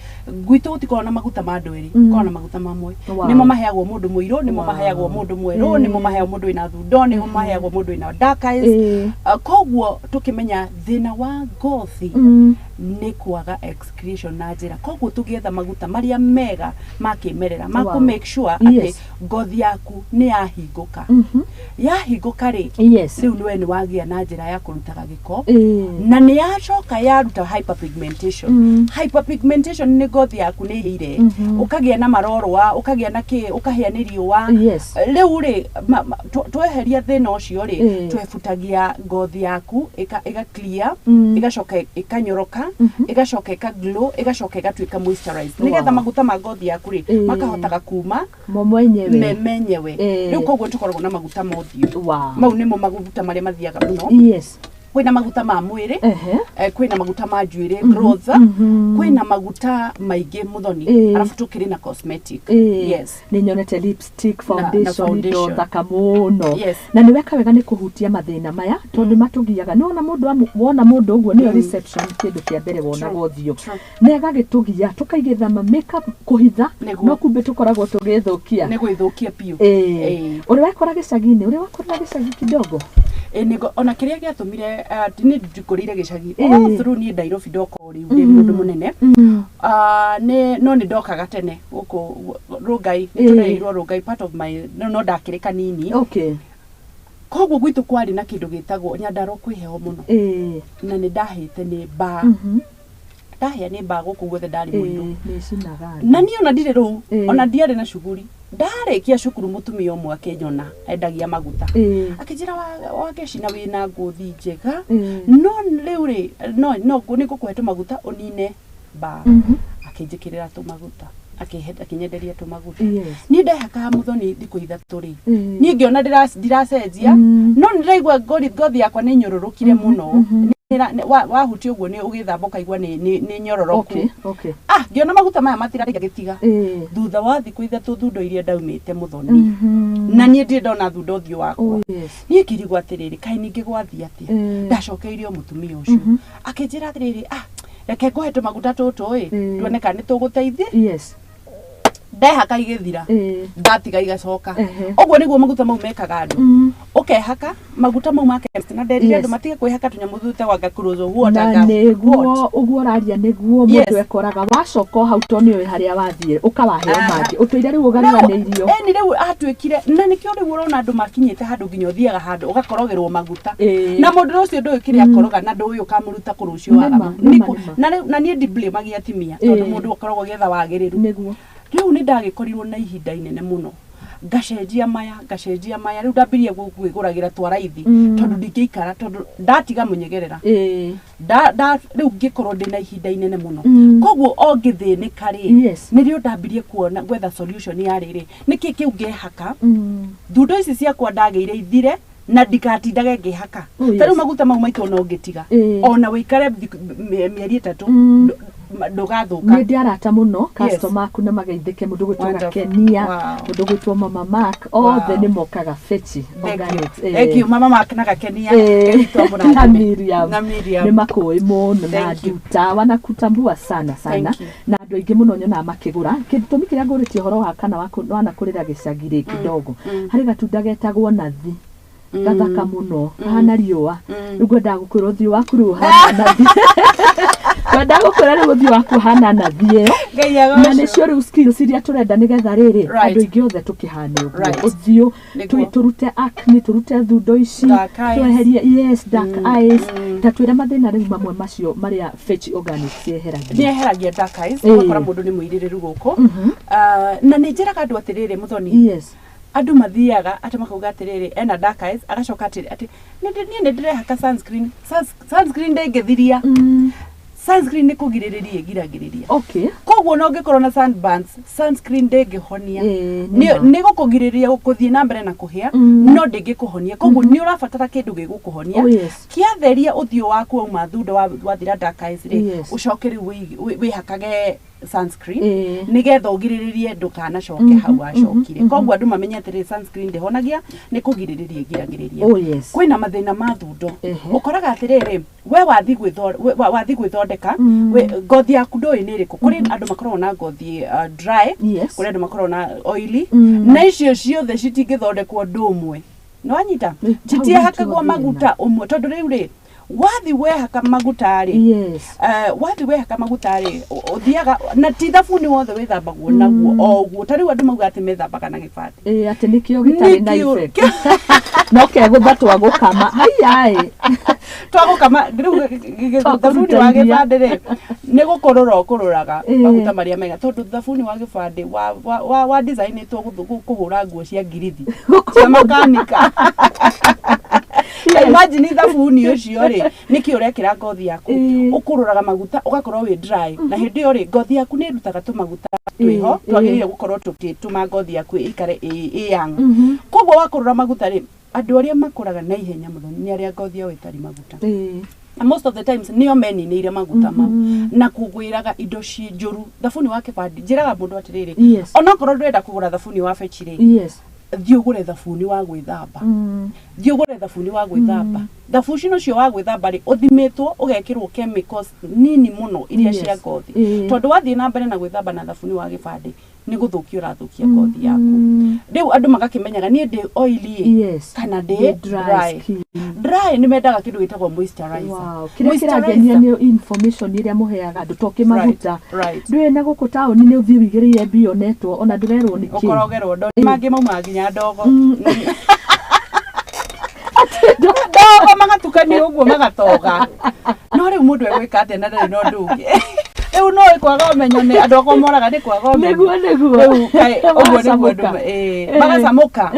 gwitũ gũtikoragwo na maguta ma andũ erĩ, gũkoragwo na maguta mamwe. Nĩmo maheagwo mũndũ mũirũ, nĩmo maheagwo mũndũ mwerũ, nĩmo maheagwo mũndũ wĩna thundo, nĩmo maheagwo mũndũ wĩna dark eyes. Koguo tũkĩmenya thĩna wa ngothi nĩ kwaga excretion na njĩra, koguo tũgĩetha maguta marĩa mega ma kĩmerera ma kũ make sure atĩ ngothi yaku nĩ yahingũka. Yahingũka rĩ, rĩu nĩwe nĩ wagĩa na njĩra ya kũrutaga gĩko, na nĩ yacoka yaruta hyperpigmentation. Hyperpigmentation nĩ ngothi yaku nĩ ĩhĩire, ũkagĩa na marorũa, ũkagĩa na kĩ, ũkahĩa nĩ riũa. Rĩu rĩ, tweheria thĩna ũcio rĩ, twebutagia ngothi yaku ĩga clear, ĩgacoka ĩkanyoroka, ĩgacoka ĩka glow, ĩgacoka ĩgatuĩka moisturized, nĩgetha maguta ma ngothi yaku rĩ, makahotaga kuma Mo mwenyewe. Me menyewe. Rĩu koguo tũkoragwo na maguta ma ũthiũ. Mau nĩmo maguta marĩa mathiaga mũno. Kwĩna maguta ma mwĩrĩ, kwĩna maguta ma njuĩrĩ, growth, kwĩna maguta maingĩ, Muthoni. Arabu tũkĩrĩ na cosmetic. Yes. Nĩ nyonete lipstick, na foundation, indo foundation. Thaka mũno. Na nĩ weka wega nĩ kũhutia mathĩna maya, tondũ matũgiaga. Nĩ wona mũndũ wona mũndũ ũguo nĩyo reception, kĩndũ kĩa mbere wonaga ũthiũ, na ĩgagĩtũgia tũkaigĩrĩra ma makeup kũhitha, no kumbe tũkoragwo tũgĩthũkia. Nĩ gwĩthũkia biũ. Ũrĩ wekora gĩcagi-inĩ? Ũrĩ wakorera gĩcagi kidogo? Ĩ, nĩgo ona kĩrĩa gĩatũmire, niĩ njikũrĩire gĩcagi all through. Niĩ Nairobi ndoka o rĩu ndĩ mũndũ mũnene. Ah, nĩ no nĩ ndokaga tene gũkũ Rũngai, nĩ tũrerirwo Rũngai, part of my no ndakĩrĩ kanini. Koguo gwitũ kwarĩ na kĩndũ gĩtagwo Nyandarua, kwĩ heho mũno, na nĩ ndahĩte nĩ mbaa. Ndahĩa nĩ mbaa gũkũ guothe, ndarĩ mũirũ. Nĩ ĩcinaga andũ. Na niĩ ona ndirĩ rũu, ona ndiarĩ na cuguri. Ndarĩkia cukuru, mũtumia ũmwe akĩnyona endagia maguta, akĩnjĩra, "Wangeci, na wĩna ngothi njega, no rĩu rĩ, no nĩ ngũkũhe tũmaguta ũnine mbaa." Akĩnjĩkĩrĩra tũmaguta, akĩnyenderia tũmaguta. Niĩ ndehakaga, Mũthoni, thikũ 3 rĩ, niĩ ngĩona ndiracenjia, no nĩ ndĩraigua ngothi yakwa nĩ nyororokire mũno. Wahutia ũguo, nĩ ũgĩthamba ũkaigua nĩ nyororoku. Ah, ngĩona maguta maya matirateithia, ngĩtiga. Thutha wa thikũ 3, thundo iria ndaumĩte, Mũthoni, na niĩ ndirĩ ndona thundo ũthiũ wakwa. Niĩ ngĩrigwo atĩrĩrĩ, kaĩ ningĩ gwathiĩ atĩa? Ndacokeirie o mũtumia ũcio, akĩnjĩra atĩrĩrĩ, "Ah, reke ngũhe tũmaguta tũtũ ĩ, tuone kana nĩ tũgũteithia." Ndehaka igĩthira, ndatiga igacoka. Ũguo nĩguo maguta mau mekaga andũ. Ũkehaka maguta mau ma chemist, na nderire andũ matige kwĩhaka tũnyamũ twĩtagwo close na water. Nĩguo ũguo ũraria nĩguo mũndũ ekoraga wacoka o hau, to nĩũĩ harĩa wathiĩ ũkawaheo mangĩ ũtũire rĩu ũgariganĩirio. Ĩni rĩu atuĩkire, na nĩkĩo rĩu ũrona andũ makinyĩte handũ nginya ũthiaga handũ ũgakorogerwo maguta, na mũndũ ũcio ndũĩ kĩrĩa akoroga, na ndũĩ ũkamũruta kũ rũciũ. Nĩma, nĩma, nĩma. Na rĩu na niĩ ndiblamagia atimia, tondũ mũndũ akoragwo agĩetha wagĩrĩru. Rĩu nĩ ndagĩkorirwo na ihinda inene mũno, ngacenjia maya, ngacenjia maya. Rĩu ndambirie kwĩgũragĩra twa raithi, tondũ ndingĩikara, tondũ ndatiga mũnyegerera, rĩu ngĩkorwo ndĩna ihinda inene mũno. Koguo o ngĩthĩnĩka rĩ, nĩrĩo ndambirie kuona gwetha solution ya rĩrĩ, nĩkĩ kĩu ngehaka thundo ici ciakwa ndagĩire ithire na ndikatindage ngĩhaka. Ta rĩu maguta mau maitũ ona ũngĩtiga, ona wĩikare mĩeri 3, ndũgathũka. Nĩ ndĩ arata mũno, customer aku, na mageithĩke, mũndũ gwĩtwo Wonderful. Gakenia, mũndũ gwĩtwo Mama Mark, othe nĩ mokaga Feci Thank you. Organics. Thank you, Mama Mark na Gakenia. Ngai witũ Na amũrathime. Miriam. Na Miriam. Nĩ makũĩ mũno na Thank you. nduta wanakutambua sana sana. Thank you. Na andũ aingĩ mũno nyonaga makĩgũra. Gĩtũmi kĩrĩa ngũrĩtie ũhoro wa kana wanakũrĩra gĩcagi rĩ kidogo, harĩ gatunda getagwo nathi, gathaka mũno, kahana riũa. Rĩu ngwendaga gũkwĩra ũthiũ waku rĩu ũhana nathi, ngwendaga gũkwĩra rĩu ũthiũ waku ũhana nathi ĩyo. Ngai Na agocwo. nĩcio rĩu skills iria tũrenda, nĩgetha rĩrĩ andũ aingĩ othe tũkĩhane ũguo ũthiũ, tũrute acne, tũrute thundo ici, Dark eyes. tweherie, yes, dark eyes. Ta twĩre mathĩna rĩu mamwe macio marĩa Fetch Organics yeheragia. Nĩ eheragia dark eyes. Ũgakora mũndũ nĩ mũirĩrĩru gũkũ. Ah, na nĩ njĩraga andũ atĩrĩrĩ, Mũthoni, andũ mathiaga atĩ makauga atĩrĩrĩ, ena dark eyes, agacoka atĩ niĩ nĩ ndĩrehaka sunscreen. Sunscreen ndĩngĩthiria. Sunscreen nĩ kũgirĩrĩria ĩgiragĩrĩria. Koguo no ũngĩkorwo na sunburns, sunscreen ndĩngĩhonia. Nĩ ma. Nĩ gũkũgirĩrĩria gũthiĩ na mbere na kũhĩa, no ndĩngĩkũhonia. Koguo nĩ ũrabatara kĩndũ gĩgũkũhonia, kĩatheria ũthiũ waku wauma thundo, wathira dark eyes rĩ, ũcoke rĩu wĩhakage sunscreen, nĩgetha ũgirĩrĩrie ndũkanacoke hau wacokire. Koguo andũ mamenye atĩrĩrĩ, sunscreen ndĩhonagia, nĩ kũgirĩrĩria ĩgiragĩrĩria. Kwĩna mathĩna ma thundo. Ũkoraga atĩrĩrĩ, we wathi gwĩthondeka, ngothi yaku ndũĩ nĩ ĩrĩkũ. Kũrĩ andũ makoragwo na ngothi dry, kũrĩ andũ makoragwo na oily, na icio ciothe citingĩthondekwo ũndũ ũmwe. Nĩwanyita? Hau Citiehakagwo nĩtuo thĩna. Maguta ũmwe, tondũ rĩu rĩ, wathi wehaka maguta rĩ, wathi wehaka maguta rĩ, ũthiaga na ti thabuni wothe wĩthambagwo naguo o ũguo. Ta rĩu andũ mauga atĩ methambaga na gĩbandĩ. Ĩ, atĩ nĩkĩo gĩtarĩ na Nĩkĩo- effect, no kegũtha twagũkama haiyaĩ. Twagũkama rĩu thabuni wa Twakũruta iria. gĩbandĩ rĩ, nĩ gũkũrũra ũkũrũraga maguta marĩa mega, tondũ thabuni wa gĩbandĩ wa designĩtwo kũhũra nguo cia ngirithi cia makanika. Ta imagine thabuni ũcio rĩ, nĩkĩ ũrekĩra ngothi yaku? Ũkũrũraga maguta ũgakorwo wĩ dry, na hĩndĩ ĩyo rĩ, ngothi yaku nĩ ĩrutaga tũmaguta twĩho twagĩrĩire gũkorwo tũgĩtũma ngothi yaku ĩikare ĩ young. Koguo wakũrũra maguta rĩ, Andũ arĩa makũraga na ihenya mũno nĩ arĩa ngothi yao ĩtarĩ maguta. And most of the times nĩo meninĩire maguta mau na kũgwĩraga indo ci njũru. Thabuni wa kĩbandi, njĩraga mũndũ atĩrĩrĩ, onokorwo ndũrenda kũgũra thabuni wa Fetch rĩ, thiĩ ũgũre thabuni wa gwĩthamba. Thiĩ ũgũre thabuni wa gwĩthamba. Thabuni ũcio wa gwĩthamba rĩ, ũthimĩtwo ũgekĩrwo chemicals nini mũno iria cia ngothi, tondũ wathiĩ na mbere na gwĩthamba na thabuni wa gĩbandĩ, nĩ gũthũkia ũrathũkia ngothi yaku. Rĩu andũ magakĩmenyaga niĩ ndĩ oily kana ndĩ Ndĩ dry dry. skin. Dry nĩ mendaga kĩndũ gĩtagwo moisturizer. Wow. Kĩrĩa kĩrangenia nĩ information ĩrĩa mũheaga andũ to kĩmaguta. Ndũĩ na gũkũ taũni nĩ ũthiĩ wĩigĩrĩire mbia onetwo ona ndũrerwo nĩ kĩ. Ũkorogerwo ndo mangĩ maumaga nginya ndogo. Atĩ Ndogo magatukanio ũguo magatoga. No rĩu mũndũ egwĩka atĩa na ndarĩ na ũndũ ũngĩ? Rĩu no kwaga ũmenyo, nĩ andũ akwa moraga nĩ kwaga ũmenyo. Nĩguo nĩguo. Rĩu kaĩ ũguo nĩguo andũ Magacamũka. Magacamũka.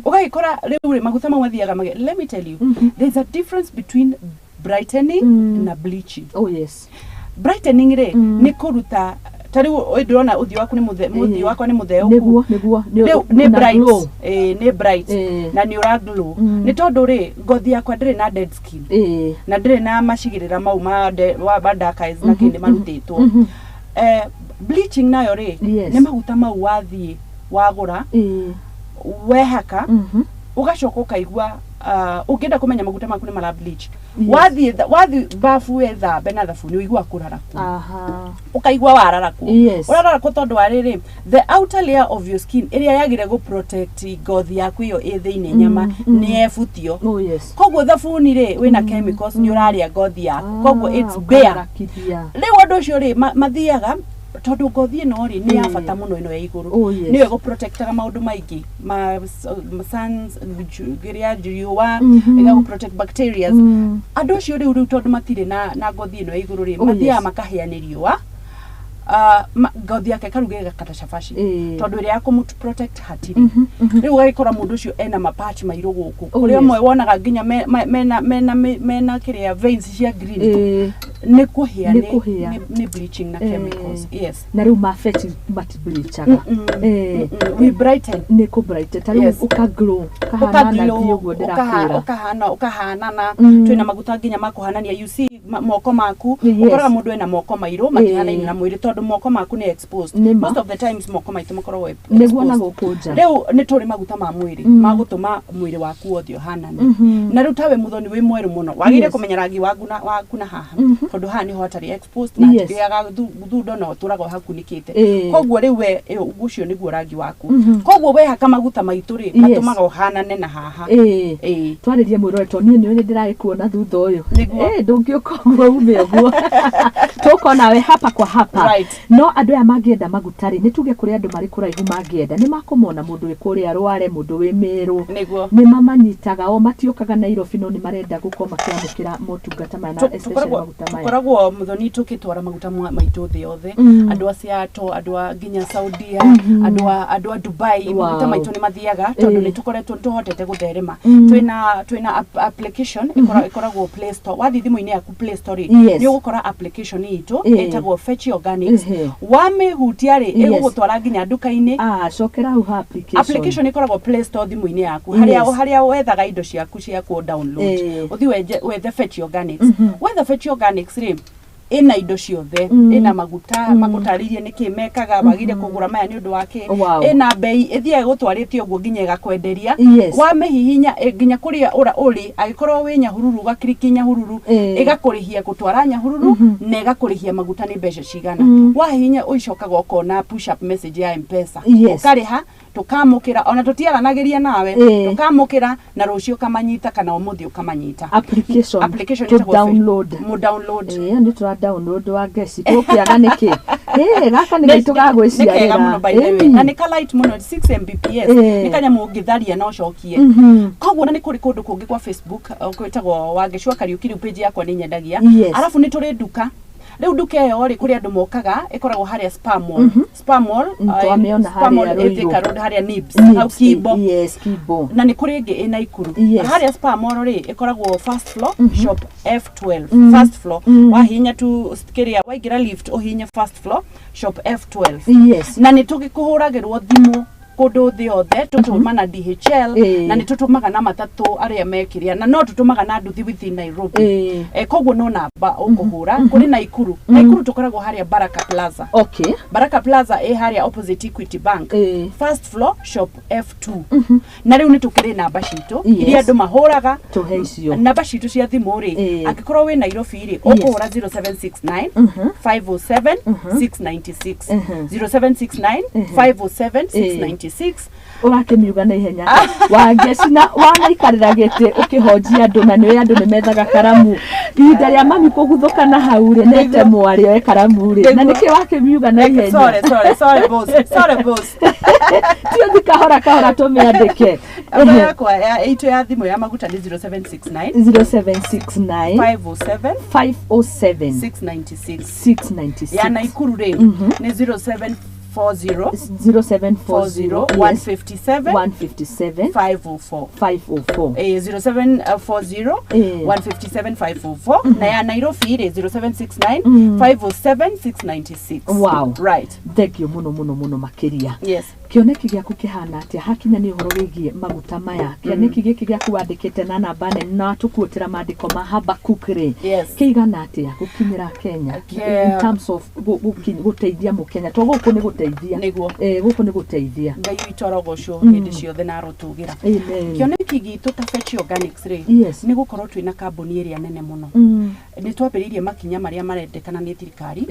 Ũgagĩkora rĩu rĩ, maguta mau mathiaga mage. Let me tell you, there's a difference between brightening na bleaching. Oh yes. Brightening rĩ, nĩ kũruta ta rĩu ndĩrona ũthiũ waku nĩ mũthe, mũthiũ wakwa nĩ mũtheũku. Nĩguo nĩguo. Rĩu nĩ Una bright. glow. Nĩ bright na nĩ ũra glow, nĩ tondũ rĩ, ngothi yakwa ndĩrĩ na dead skin na ndĩrĩ na macigĩrĩra mau ma ma dark eyes na kĩndĩ marutĩtwo. Bleaching nayo rĩ, nĩ maguta mau wathiĩ wagũra, wehaka, ũgacoka ũkaigua, ũngĩenda kũmenya maguta maku nĩ mara bleach, wathiĩ bafu wethambe na thabuni, ũiguaga kũrarakwo. Ũkaigua wararakwo. Ũrarakwo tondũ wa rĩrĩ, the outer layer of your skin ĩrĩa yagĩrĩire gũ protect ngothi yaku ĩyo ĩ thĩinĩ nyama nĩ yebutio. Koguo thabuni rĩ wĩna chemicals, nĩ ũrarĩa ngothi yaku, koguo it's bare. Ũkararakithia. Rĩu ũndũ ũcio rĩ, mathiaga tondũ ngothi ĩno rĩ, nĩ ya bata mũno ĩno ya igũrũ. Nĩyo ĩgũprotectaga maũndũ maingĩ ma suns, kĩrĩa riũa, ĩgagũ protect bacteria. Andũ acio rĩu tondũ matirĩ na ngothi ĩno ya igũrũ rĩ, mathiaga makahĩa nĩ riũa. Ngothi yake ĩkaruga ĩgakata cabaci, tondũ ĩrĩa ya kũmũ protect hatirĩ. Rĩu ũgagĩkora mũndũ ũcio ena mapatch mairũ gũkũ, kũrĩa ũmwe wonaga nginya mena kĩrĩa veins cia green. Nĩ kũhĩa. Nĩ kũhĩa. Nĩ bleaching na chemicals, yes. Na rĩu mabeti matibleachaga? We brighten. Nĩ kũ bright ta rĩu, ũka glow kahana na Ũka-glow, thiĩ ũguo ndĩrakwĩra. Ũkahana ũkahanana. Twĩna maguta nginya ma kũhanania, you see, moko maku. Ũkoraga mũndũ ena moko mairũ matihanaine na mwĩrĩ, tondũ moko maku nĩ exposed. Nĩ ma. Most of the times moko maitũ makoragwo Nĩguo na exposed. gũkũ nja. Rĩu nĩ tũrĩ maguta ma mwĩrĩ ma gũtũma mwĩrĩ waku wothe ũhanane. Na rĩu tawe mũthoni wĩ mwerũ mũno, wagĩrĩire kũmenya rangi waku na waku na haha, tondũ haha nĩho hatarĩ exposed na hatikĩgĩaga thundo na ũtũraga ũhakunĩkĩte. Koguo rĩu we ũcio nĩguo rangi waku. Koguo wehaka maguta maitũ rĩ, matũmaga ũhanane na haha. Twarĩrie mwĩrore to niĩ nĩ ndĩragĩkuona thutha ũyũ. Nĩguo. Ndũngĩũka ũguo ume ũguo, tũkona we hapa kwa hapa. No andũ aya mangĩenda maguta rĩ, nĩ tuge kũrĩ andũ marĩ kũraihu mangĩenda, nĩ makũmona mũndũ wĩ kũrĩa Rware, mũndũ wĩ Mĩrũ? Nĩ mamanyitaga o matiũkaga Nairobi, no nĩ marenda gũkorwo makĩamũkĩra motungata maya na especially maguta maya? Tũkoragwo mũthoni tũkĩtwara maguta maitũ thĩ yothe. Andũ a Seattle, andũ a nginya Saudia, andũ a Dubai. Maguta maitũ nĩ mathiaga tondũ nĩ tũkoretwo tũhotete gũtherema. Twĩna application ĩkoragwo Play Store. Wathiĩ thimũ-inĩ yaku Play Store rĩ, nĩ ũgũkora application itũ ĩtagwo Fetch Organics. Wamĩhutia rĩ, ĩgũgũtwara nginya nduka-inĩ. Ah, cokera hau ha application. Application ĩkoragwo Play Store thimũ-inĩ yaku, harĩa harĩa wethaga indo ciaku cia ku download. Ũthiĩ wethe Fetch Organics. Wetha Fetch Organics rĩ, ĩna indo ciothe. Ĩna maguta magũtarĩirie nĩkĩ mekaga, wagĩrĩire kũgũra maya nĩ ũndũ wa kĩ. Ĩna mbei, ĩthiaga ĩgũtwarĩte ũguo nginya ĩgakwenderia. Wamĩhihinya, nginya kũrĩa ũra ũrĩ, angĩkorwo wĩ Nyahururu, ũgakiriki Nyahururu, ĩgakũrĩhia gũtwara Nyahururu na ĩgakũrĩhia maguta nĩ mbeca cigana. Wahihinya, ũicokaga ũkona push up message ya M-Pesa. Ũkarĩha, tũkamũkĩra, ona tũtiaranagĩria nawe. Tũkamũkĩra na rũciũ ũkamanyita kana ũmũthĩ ũkamanyita. Application. Application to ĩtagwo download. Mu download. Ĩyo nĩ tũra download wa ngeci tũkĩaga nĩkĩ. Gaka nĩ gaitũ ga Nĩ kega mũno, gwĩciarĩra. by the way, na nĩ ka light mũno, 6 Mbps. Nĩ kanyamũ ũngĩtharia na ũcokie. Koguo na nĩ kũrĩ kũndũ kũngĩ kwa Facebook, gwĩtagwo Wangeci wa Kariũki. Rĩu page yakwa nĩ nyendagia. Arabu nĩ tũrĩ nduka. Rĩu nduka ĩyo rĩ, kũrĩ andũ mokaga, ĩkoragwo harĩa Spar Mall. Spar Mall, Twamĩona Spar Mall harĩa ĩ Ruiru. Thika Road, harĩa Nibs, hau Nibs, Kimbo. Yes, Kimbo. Na nĩ kũrĩ ĩngĩ ĩ Naikuru. Harĩa Spar Mall rĩ, ĩkoragwo first floor, shop F12. First floor, wahihinya tu kĩrĩa, waingĩra lift, ũhihinye first floor, shop F12. Na nĩ tũgĩkũhũragĩrwo thimũ. Kũndũ thĩ yothe tũtũma na DHL, na nĩ tũtũmaga na matatũ arĩa mekĩrĩa, na no tũtũmaga na nduthi within Nairobi. Koguo no namba ũkũhũra kũrĩ Naikuru. Naikuru tũkoragwo harĩa Baraka Plaza. Baraka Plaza ĩ harĩa opposite Equity Bank, first floor, shop F2. Na rĩu nĩ tũkĩrĩ namba citũ iria andũ mahũraga. Tũhe icio. Namba citũ cia thimũ rĩ, angĩkorwo wĩ Nairobi rĩ, ũkũhũra 0769 507 696, 0769 507 696. Ũrakĩmiuga na ihenya wangecina wanaikarĩra gĩtĩ ũkĩhonjia andũ, na nĩwe andũ nĩ methaga karamu ihinda rĩa mami kũguthũka na hau rĩ, nete mwarĩ oe karamu rĩ, na nĩkĩ wakĩmiuga na ihenya? Sorry, sorry, sorry boss, sorry boss. Tiothi kahora kahora tũmĩandĩke. Namba yakwa ya itũ ya thimũ ya maguta nĩ 0769 0769 507 507 696. 696. Ya Naikuru rĩ, nĩ 0740 0740 157 157 504. 504. 0740 157 504, na ya Nairobi rĩ, 0769 507 696. Right. Thengio mũno mũno mũno makĩria. Kĩoneki gĩaku kĩhana atĩa hakinya nĩ ũhoro wĩgiĩ maguta maya? Kĩoneki gĩkĩ gĩaku wandĩkĩte na namba nene na tũkuotĩra maandĩko ma Habakuk rĩ, kĩigana atĩa gũkinyĩra Kenya in terms of gũteithia mũkenya? To gũkũ nĩ gũteithia. Gũkũ nĩ gũteithia. Ngai witũ arogocwo hĩndĩ ciothe na arotũgĩra. Amen. Kĩoneki gitũ ta Fetch Organics rĩ, nĩ gũkorwo twĩna kambuni ĩrĩa nene mũno. Nĩ twambĩrĩirie makinya marĩa marendekana nĩ thirikari,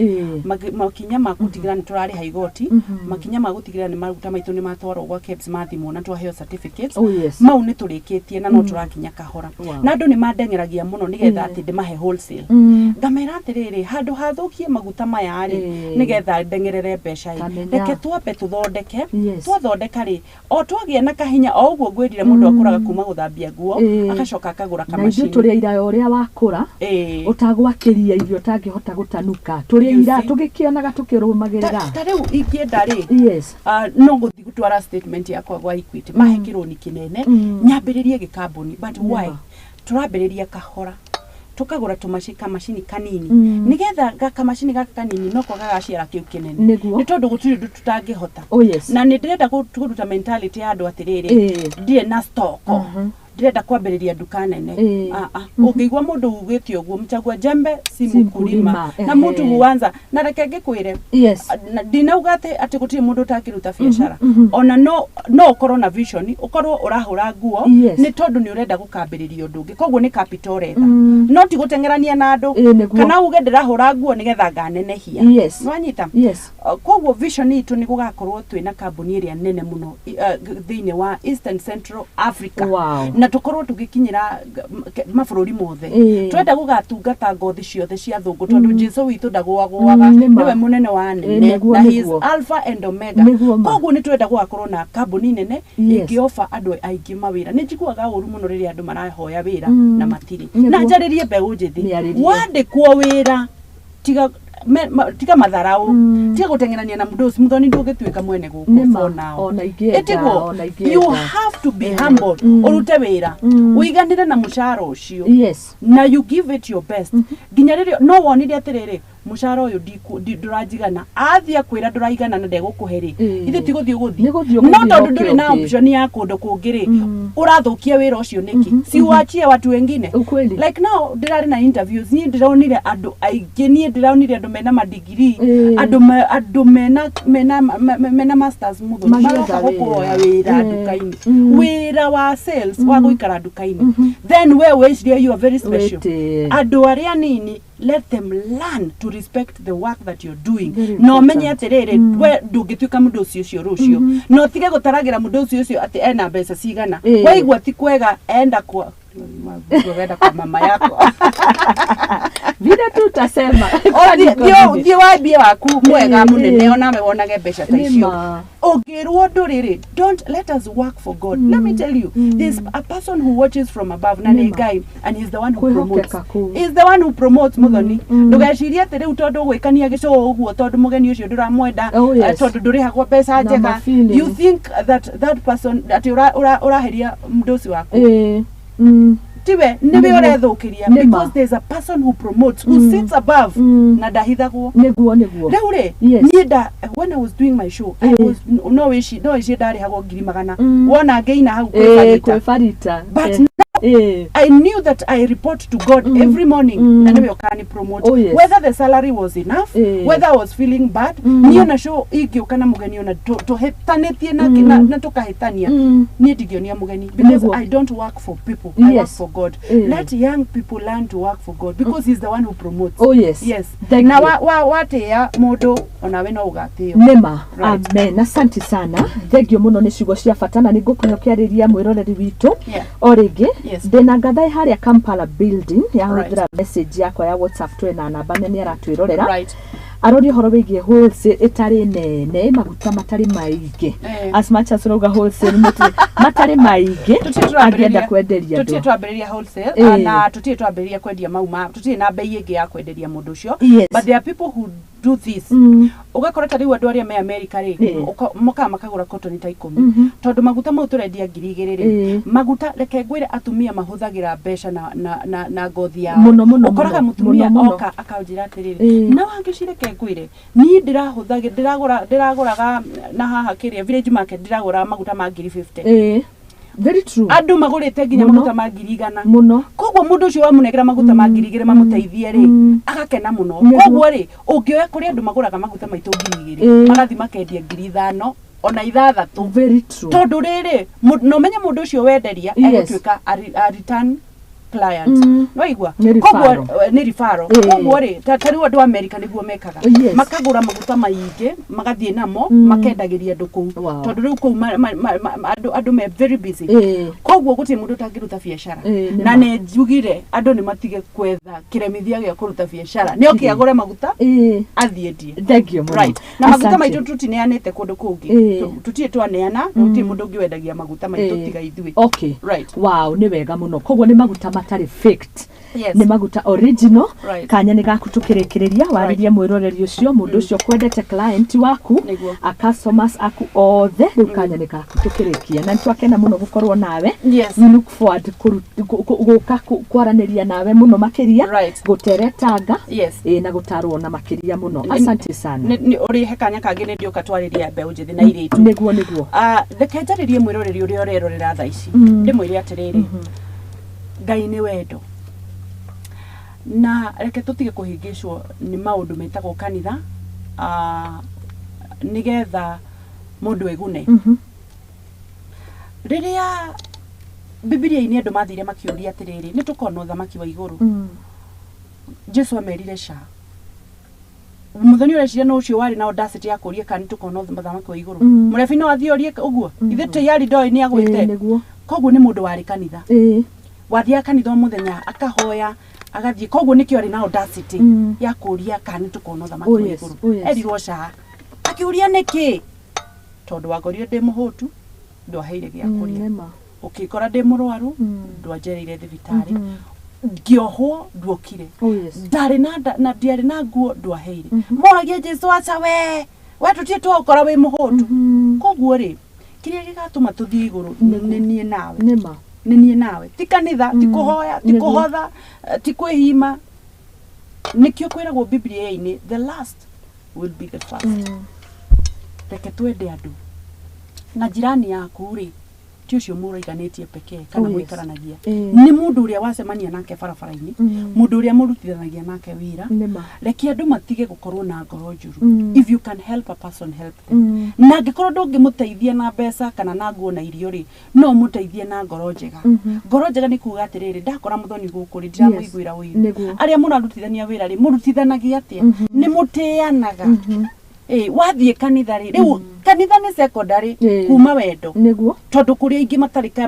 makinya ma gũtigĩrĩra nĩ tũrarĩha igoti, makinya ma gũtigĩrĩra nĩ maguta maitũ nĩ matwarwo gwa KEBS mathimwo na twaheo certificates. Mau nĩ tũrĩkĩtie na no tũrakinya kahora. Na andũ nĩ mandeng'eragia mũno nĩgetha atĩ ndĩmahe wholesale. Ngamera atĩrĩrĩ, handũ hathũkie maguta maya rĩ, nĩgetha ndeng'erere mbeca ĩ, Kamenya. reke twambe tũthondeke. Twathondeka rĩ, o twagĩa na kahinya o ũguo ngwĩrire, mũndũ akũraga kuma gũthambia nguo, agacoka akagũra Na ithuĩ kamacini. tũrĩ aira ya ũrĩa wakũra, ũtagwakĩria irio ũtangĩhota gũtanuka, tũrĩ You aira see? tũgĩkĩonaga tũkĩrũmagĩrĩra. Ta rĩu ingĩenda rĩ, no gũthiĩ gũtwara statement yakwa gwa Equity mahe kĩrũni kĩnene, nyambĩrĩrie gĩkambuni, but why? Tũrambĩrĩria kahora, tũkagũra tũmaci kamacini kanini, nĩgetha kamacini gaka kanini noko gagaciara kĩu kĩnene. Nĩ tondũ gũtirĩ ũndũ tũtangĩhota. Na nĩ ndĩrenda kũruta mentality ya andũ atĩrĩrĩ, ndirĩ na stock, ndĩrenda kwambĩrĩria nduka nene. Ah, ah. Ũngĩigua mũndũ ugĩte ũguo, mchagua jembe si Si mkulima, mkulima, na mũtu huanza na reke ngĩkwĩre, ndinauga atĩ gũtirĩ mũndũ ũtangĩruta biacara. Ona no ũkorwo na vision, ũkorwo ũrahũra nguo, nĩ tondũ nĩ ũrenda gũkambĩrĩria ũndũ ũngĩ, koguo nĩ capital ũretha, no ti gũteng'erania na andũ, kana uge ndĩrahũra nguo nĩgetha nganenehia. Nĩwanyita? Yes. Koguo vision itũ nĩ gũgakorwo twĩna kambuni ĩrĩa nene mũno thĩinĩ wa Eastern Central Africa, na tũkorwo tũgĩkinyĩra mabũrũri mothe. Twenda gũgatungata ngothi ciothe cia thũngũ, tondũ Jesu witũ ndagũagũaga. Nĩma. Nĩwe mũnene wa anene, na he is Alpha and Omega. Nĩguo ma. Koguo nĩ twenda gũgakorwo na kambuni nene ĩngĩoba andũ aingĩ mawĩra. Nĩ njiguaga ũru mũno rĩrĩa andũ marahoya wĩra na matirĩ. Na njarĩrie mbeũ njĩthĩ. Mĩarĩrie. Wandĩkwo wĩra, tiga tiga matharaũ, tiga gũteng'erania na mũndũ ũcio. Mũthoni, ndũngĩtuĩka mwene gũkũ Nĩma. for now. Ona ingĩenda, Ĩtiguo, ona ingĩenda. you have to be humble, ũrute wĩra, ũiganĩre na mũcara ũcio, na you give it your best nginya rĩrĩa no wonire atĩrĩrĩ, mũcara ũyũ ndũranjigana. Athiĩ akwĩra ndũraigana na ndegũkũhe rĩ, ithe ti gũthiĩ Nĩ ũgũthiĩ. gũthiĩ No ũgũthiĩ tondũ ũke ndũrĩ na ũngĩ. option ya kũndũ kũngĩ rĩ, ũrathũkia wĩra ũcio nĩkĩ? Si uachie watu wengine? Ukweli. Like now ndĩrarĩ na interviews, niĩ ndĩronire andũ aingĩ, niĩ ndĩronire andũ mena madigiri, andũ mena masters, mũthoni, Magĩetha maroka gũkũhoya wĩra. wĩra nduka-inĩ, wĩra wa sales, wa gũikara nduka-inĩ. Then we wĩcirie you are very special. Wĩtĩe. Andũ arĩa nini, let them learn to respect the work that you're doing, Very na ũmenye important. atĩrĩrĩ, we ndũngĩtuĩka mũndũ ũcio ũcio rũciũ, na ũtige gũtaragĩra mũndũ ũcio ũcio atĩ ena mbeca cigana. Waigua ti kwega, enda kwa enda kwa mama yako. Vile tu utasema. Thiĩ wambie waku mwega mũnene, onawe wonage mbeca ta icio. Nĩma. Ũngĩrwo ndũrĩrĩ, don't let us work for God. Let me tell you, there's a person who watches from above, na nĩ Nĩma. Ngai, and he's the one who promotes. Kwĩhokeka kũu. He's the one who promotes. Mũthoni, ndũgecirie atĩ rĩu tondũ ũgwĩkania gĩcũũ ũguo, tondũ mũgeni ũcio ndũramwenda, tondũ ndũrĩhagwo mbeca Na njega, ma-feelings. you think that that person atĩ ũraheria mũndũ ũcio waku. Tiwe niwe Nĩguo. ũrethũkĩria, Nĩma. because there's a person who promotes, who sits above, na ndahithagwo. Nĩguo. Rĩu rĩ, niĩ nda when I was doing my show, I was no wĩci no wĩci ndarĩhagwo 100,000. Wona ngĩina hau kwĩ Farita. Kwĩ Farita. But now I knew that I report to God every morning, na niwe ũkani promote. Oh, yes. Whether the salary was enough, whether I was feeling bad, niĩ ona show ingĩũka na mũgeni ona tũhĩtanĩtie na tũkahĩtania, niĩ ndingĩonia mũgeni, because Nĩguo. I don't work for people, I work for God. Let young people learn to work for God, because he's the one who promotes. Oh yes. Yes. Thank Na you. wa watĩĩa mũndũ, onawe no ũgatĩo. Nĩma. Right. Amen, asante sana, thengio mũno nĩ ciugo cia bata, na nĩ ngũkũhe ũkĩarĩria mwĩroreri witũ. O rĩngĩ, ndĩna ngathaĩ harĩa Kampala building yahũthĩra message yakwa ya WhatsApp, twĩna namba na nĩ aratwĩrorera. Aroria ũhoro wĩgiĩ wholesale ĩtarĩ nene, maguta matarĩ maingĩ. As much as ũrauga wholesale mũtirĩ matarĩ maingĩ, Tũtirĩ tũrambĩrĩria- angĩenda kwenderia tũtirĩ andũ. Twambĩrĩria wholesale, na tũtirĩ twambĩrĩria kwendia mau ma tũtirĩ na bei ĩngĩ ya kwenderia mũndũ ũcio. But there are people who do this. Ũgakora ta rĩu andũ arĩa me America rĩ, mokaga makagũra kotoni ta 10, tondũ maguta mau tũrendia 2000 rĩ. Maguta, reke ngwĩre, atumia mahũthagĩra mbeca na ngothi yao. Mũno, mũno, Ũkoraga mũno, mũtumia mũno, mũno. oka akanjĩra atĩrĩrĩ, na wangĩci, reke ngwĩre, niĩ ndĩrahũthagĩra ndĩragũraga na haha kĩrĩa Village Market, ndĩragũraga maguta ma 50,000. Very true. Andũ magũrĩte nginya maguta ma 100,000. Koguo mũndũ ũcio wamũnengera maguta ma 2000 mamũteithie rĩ, agakena mũno. Koguo rĩ, ũngĩoya kũrĩ andũ magũraga maguta maitũ 2000, magathiĩ makendia 5000 ona 6000. Very true. Tondũ rĩrĩ, na ũmenye mũndũ ũcio wenderia egũtuĩka a return client. Nĩwaigua? Nĩ Koguo referral. nĩ referral. Koguo rĩ, ta rĩu andũ a America nĩguo mekaga. Makagũra maguta maingĩ, magathiĩ namo, makendagĩria andũ kũu. Tondũ rĩu kũu andũ me very busy. Koguo gũtirĩ mũndũ ũtangĩruta biacara. Nĩ Na ma. nĩ njugire andũ nĩ matige kwetha kĩremithia gĩa kũruta biacara, nĩ oke agũre maguta, athiĩ endie. Thank you mũno. Right. Na maguta Asante. maitũ tũtineanĩte kũndũ kũngĩ. Tũtirĩ twaneana, gũtirĩ mũndũ ũngĩ wendagia maguta maitũ tiga ithuĩ. Right. Wow, nĩ wega mũno. Koguo nĩ maguta matarĩ faked. Nĩ maguta original. Kanya nĩ gaku tũkĩrĩkĩrĩria, warĩrie mwĩroreri ũcio, mũndũ ũcio kwendete, client waku, a customers aku othe. Rĩu kanya nĩ gaku tũkĩrĩkia, na nĩ twakena mũno gũkorwo nawe. We look forward gũka kwaranĩria nawe mũno makĩria, gũteretanga, na gũtarwo na makĩria mũno. Asante sana. Nĩ ũrĩhe kanya kangĩ nĩ ndĩũka twarĩria mbeũ njĩthĩ na airĩtu. Nĩguo. Ah, reke njarĩrie mwĩroreri ũrĩa ũrerorera thaa ici, ndĩmwĩre atĩrĩrĩ, Ngai nĩ wendo, na reke tũtige kũhĩngĩcwo nĩ maũndũ metagwo kanitha, nĩgetha mũndũ egune. Rĩrĩa Bibilia-inĩ andũ mathire makĩũria atĩrĩrĩ, nĩ tũkona ũthamaki wa igũrũ? Jesu amerire ca. Mũthoni ũreciria no ũcio warĩ na audacity ya kũũria kana nĩ tũkona ũthamaki wa igũrũ? Mũrebi no athiĩ orie ũguo? Ithe tayari ndoĩ nĩ agwĩte. Koguo nĩ mũndũ warĩ kanitha, wathiaga kanitha o mũthenya, akahoya, agathiĩ. Koguo nĩkĩo arĩ na audacity ya kũũria kana nĩ tũkona ũthamaki wa igũrũ. Erirwo ca. Akĩũria nĩkĩ? Tondũ wangorire ndĩ mũhũtu, ndwaheire gĩa kũrĩa. Nĩma. Ũkĩngora ndĩ mũrwaru, ndwanjereire thibitarĩ. Ngĩohwo, nduokire. Ndarĩ na na ndiarĩ na nguo, ndwaheire. Moragia Jesu, aca we, we tũtirĩ twaũkora wĩ mũhũtu. Koguo rĩ, kĩrĩa gĩgatũma tũthiĩ igũrũ nĩ niĩ nawe. Nĩma. Nĩ niĩ nawe, ti kanitha, ti kũhoya, ti kũhotha, ti kwĩhima. Nĩkĩo kwĩragwo Biblia-inĩ, the last will be the first. Reke twende andũ, na jirani yaku rĩ, ti ũcio mũraiganĩtie pekee kana Oh, yes. mũikaranagia, nĩ mũndũ ũrĩa wacemania nake barabara-inĩ, mũndũ ũrĩa mũrutithanagia nake wĩra. Nĩma. Reke andũ matige gũkorwo na ngoro njũru. If you can help a person, help them. Na angĩkorwo ndũngĩmũteithia na mbeca kana na nguo na irio rĩ, no ũmũteithie na ngoro njega. Ngoro njega nĩ kuga atĩrĩrĩ, ndakora mũthoni gũkũ rĩ, ndiramũiguĩra ũiru. Arĩa mũrarutithania wĩra rĩ, mũrutithanagia atĩa? Nĩ mũtĩanaga. Ĩ wathiĩ kanitha rĩ, rĩu kanitha nĩ secondary kuma wendo. Tondũ kũrĩ aingĩ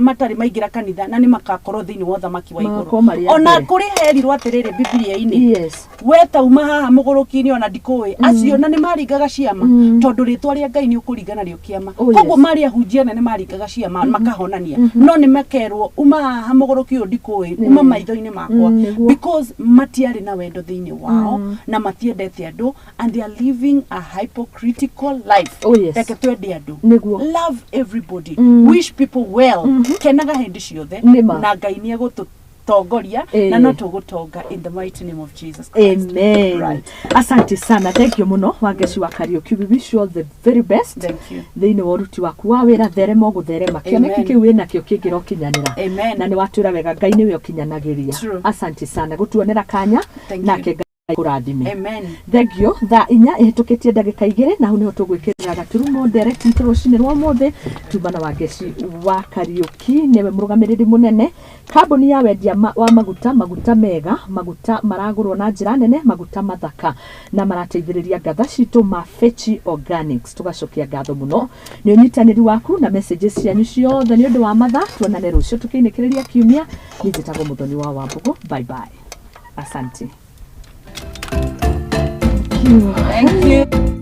matarĩ maingĩra kanitha na nĩ makakorwo thĩinĩ wa ũthamaki wa Magakorwo igũrũ. marĩ a Ona mbere. kũrĩ herirwo atĩrĩrĩ Bibilia-inĩ, we tauma haha mũgũrũki-inĩ, ona ndikũĩ acio, na nĩ maringaga ciama, tondũ rĩtwa rĩa Ngai nĩ ũkũringa narĩo kĩama. Koguo marĩ ahunjia nene maringaga ciama, makahonania, no nĩ makerwo, uma haha mũgũrũki ũyũ, ndikũĩ, uma maitho-inĩ makwa. Because matiarĩ na wendo thĩinĩ wao, na matiendete andũ, and they are living a hypocritical life. Reke twende andũ. Love everybody. Wish people well. Kenaga hĩndĩ ciothe. Nĩma. Na Ngai nĩ egũtũ Gũtongoria na no tũgũtonga in the mighty name of Jesus Christ. Amen. Right. Asante sana, thank you muno, Wangeci wa Kariuki. We wish you all the very best Thank you. thĩinĩ wa ũruti waku wa wĩra. Therema ũgũtherema, kĩoneki Amen. kĩu wĩnakĩo kĩngĩrokinyanĩra. Amen. Na nĩ watwĩra wega, Ngai nĩwe ũkinyanagĩria. True. Asante sana gũtuonera kanya. Thank you. Nake Ngai kũrathime. Amen. Thengio. Thaa 4 ĩhĩtũkĩtie ndagĩka 2, na hau nĩho tũgwĩkĩrĩra gaturumo ndereti itũ rũcinĩ rwa ũmũthĩ. Tuma na Wangeci wa Kariũki, nĩwe mũrũgamĩrĩri mũnene kambuni ya wendia wa maguta, maguta mega, maguta maragũrwo na njĩra nene, maguta mathaka na marateithĩrĩria ngatha citũ ma Fechi Organics. Tũgacokia ngatho mũno nĩ ũnyitanĩri waku na messages cianyu ciothe nĩ ũndũ wa mathaa. Tuonane rũciũ tũkĩinĩkĩrĩria kiumia. Niĩ njĩtagwo Mũthoni wa Wambũgũ. Bye bye, asante. Thank you. Thank you.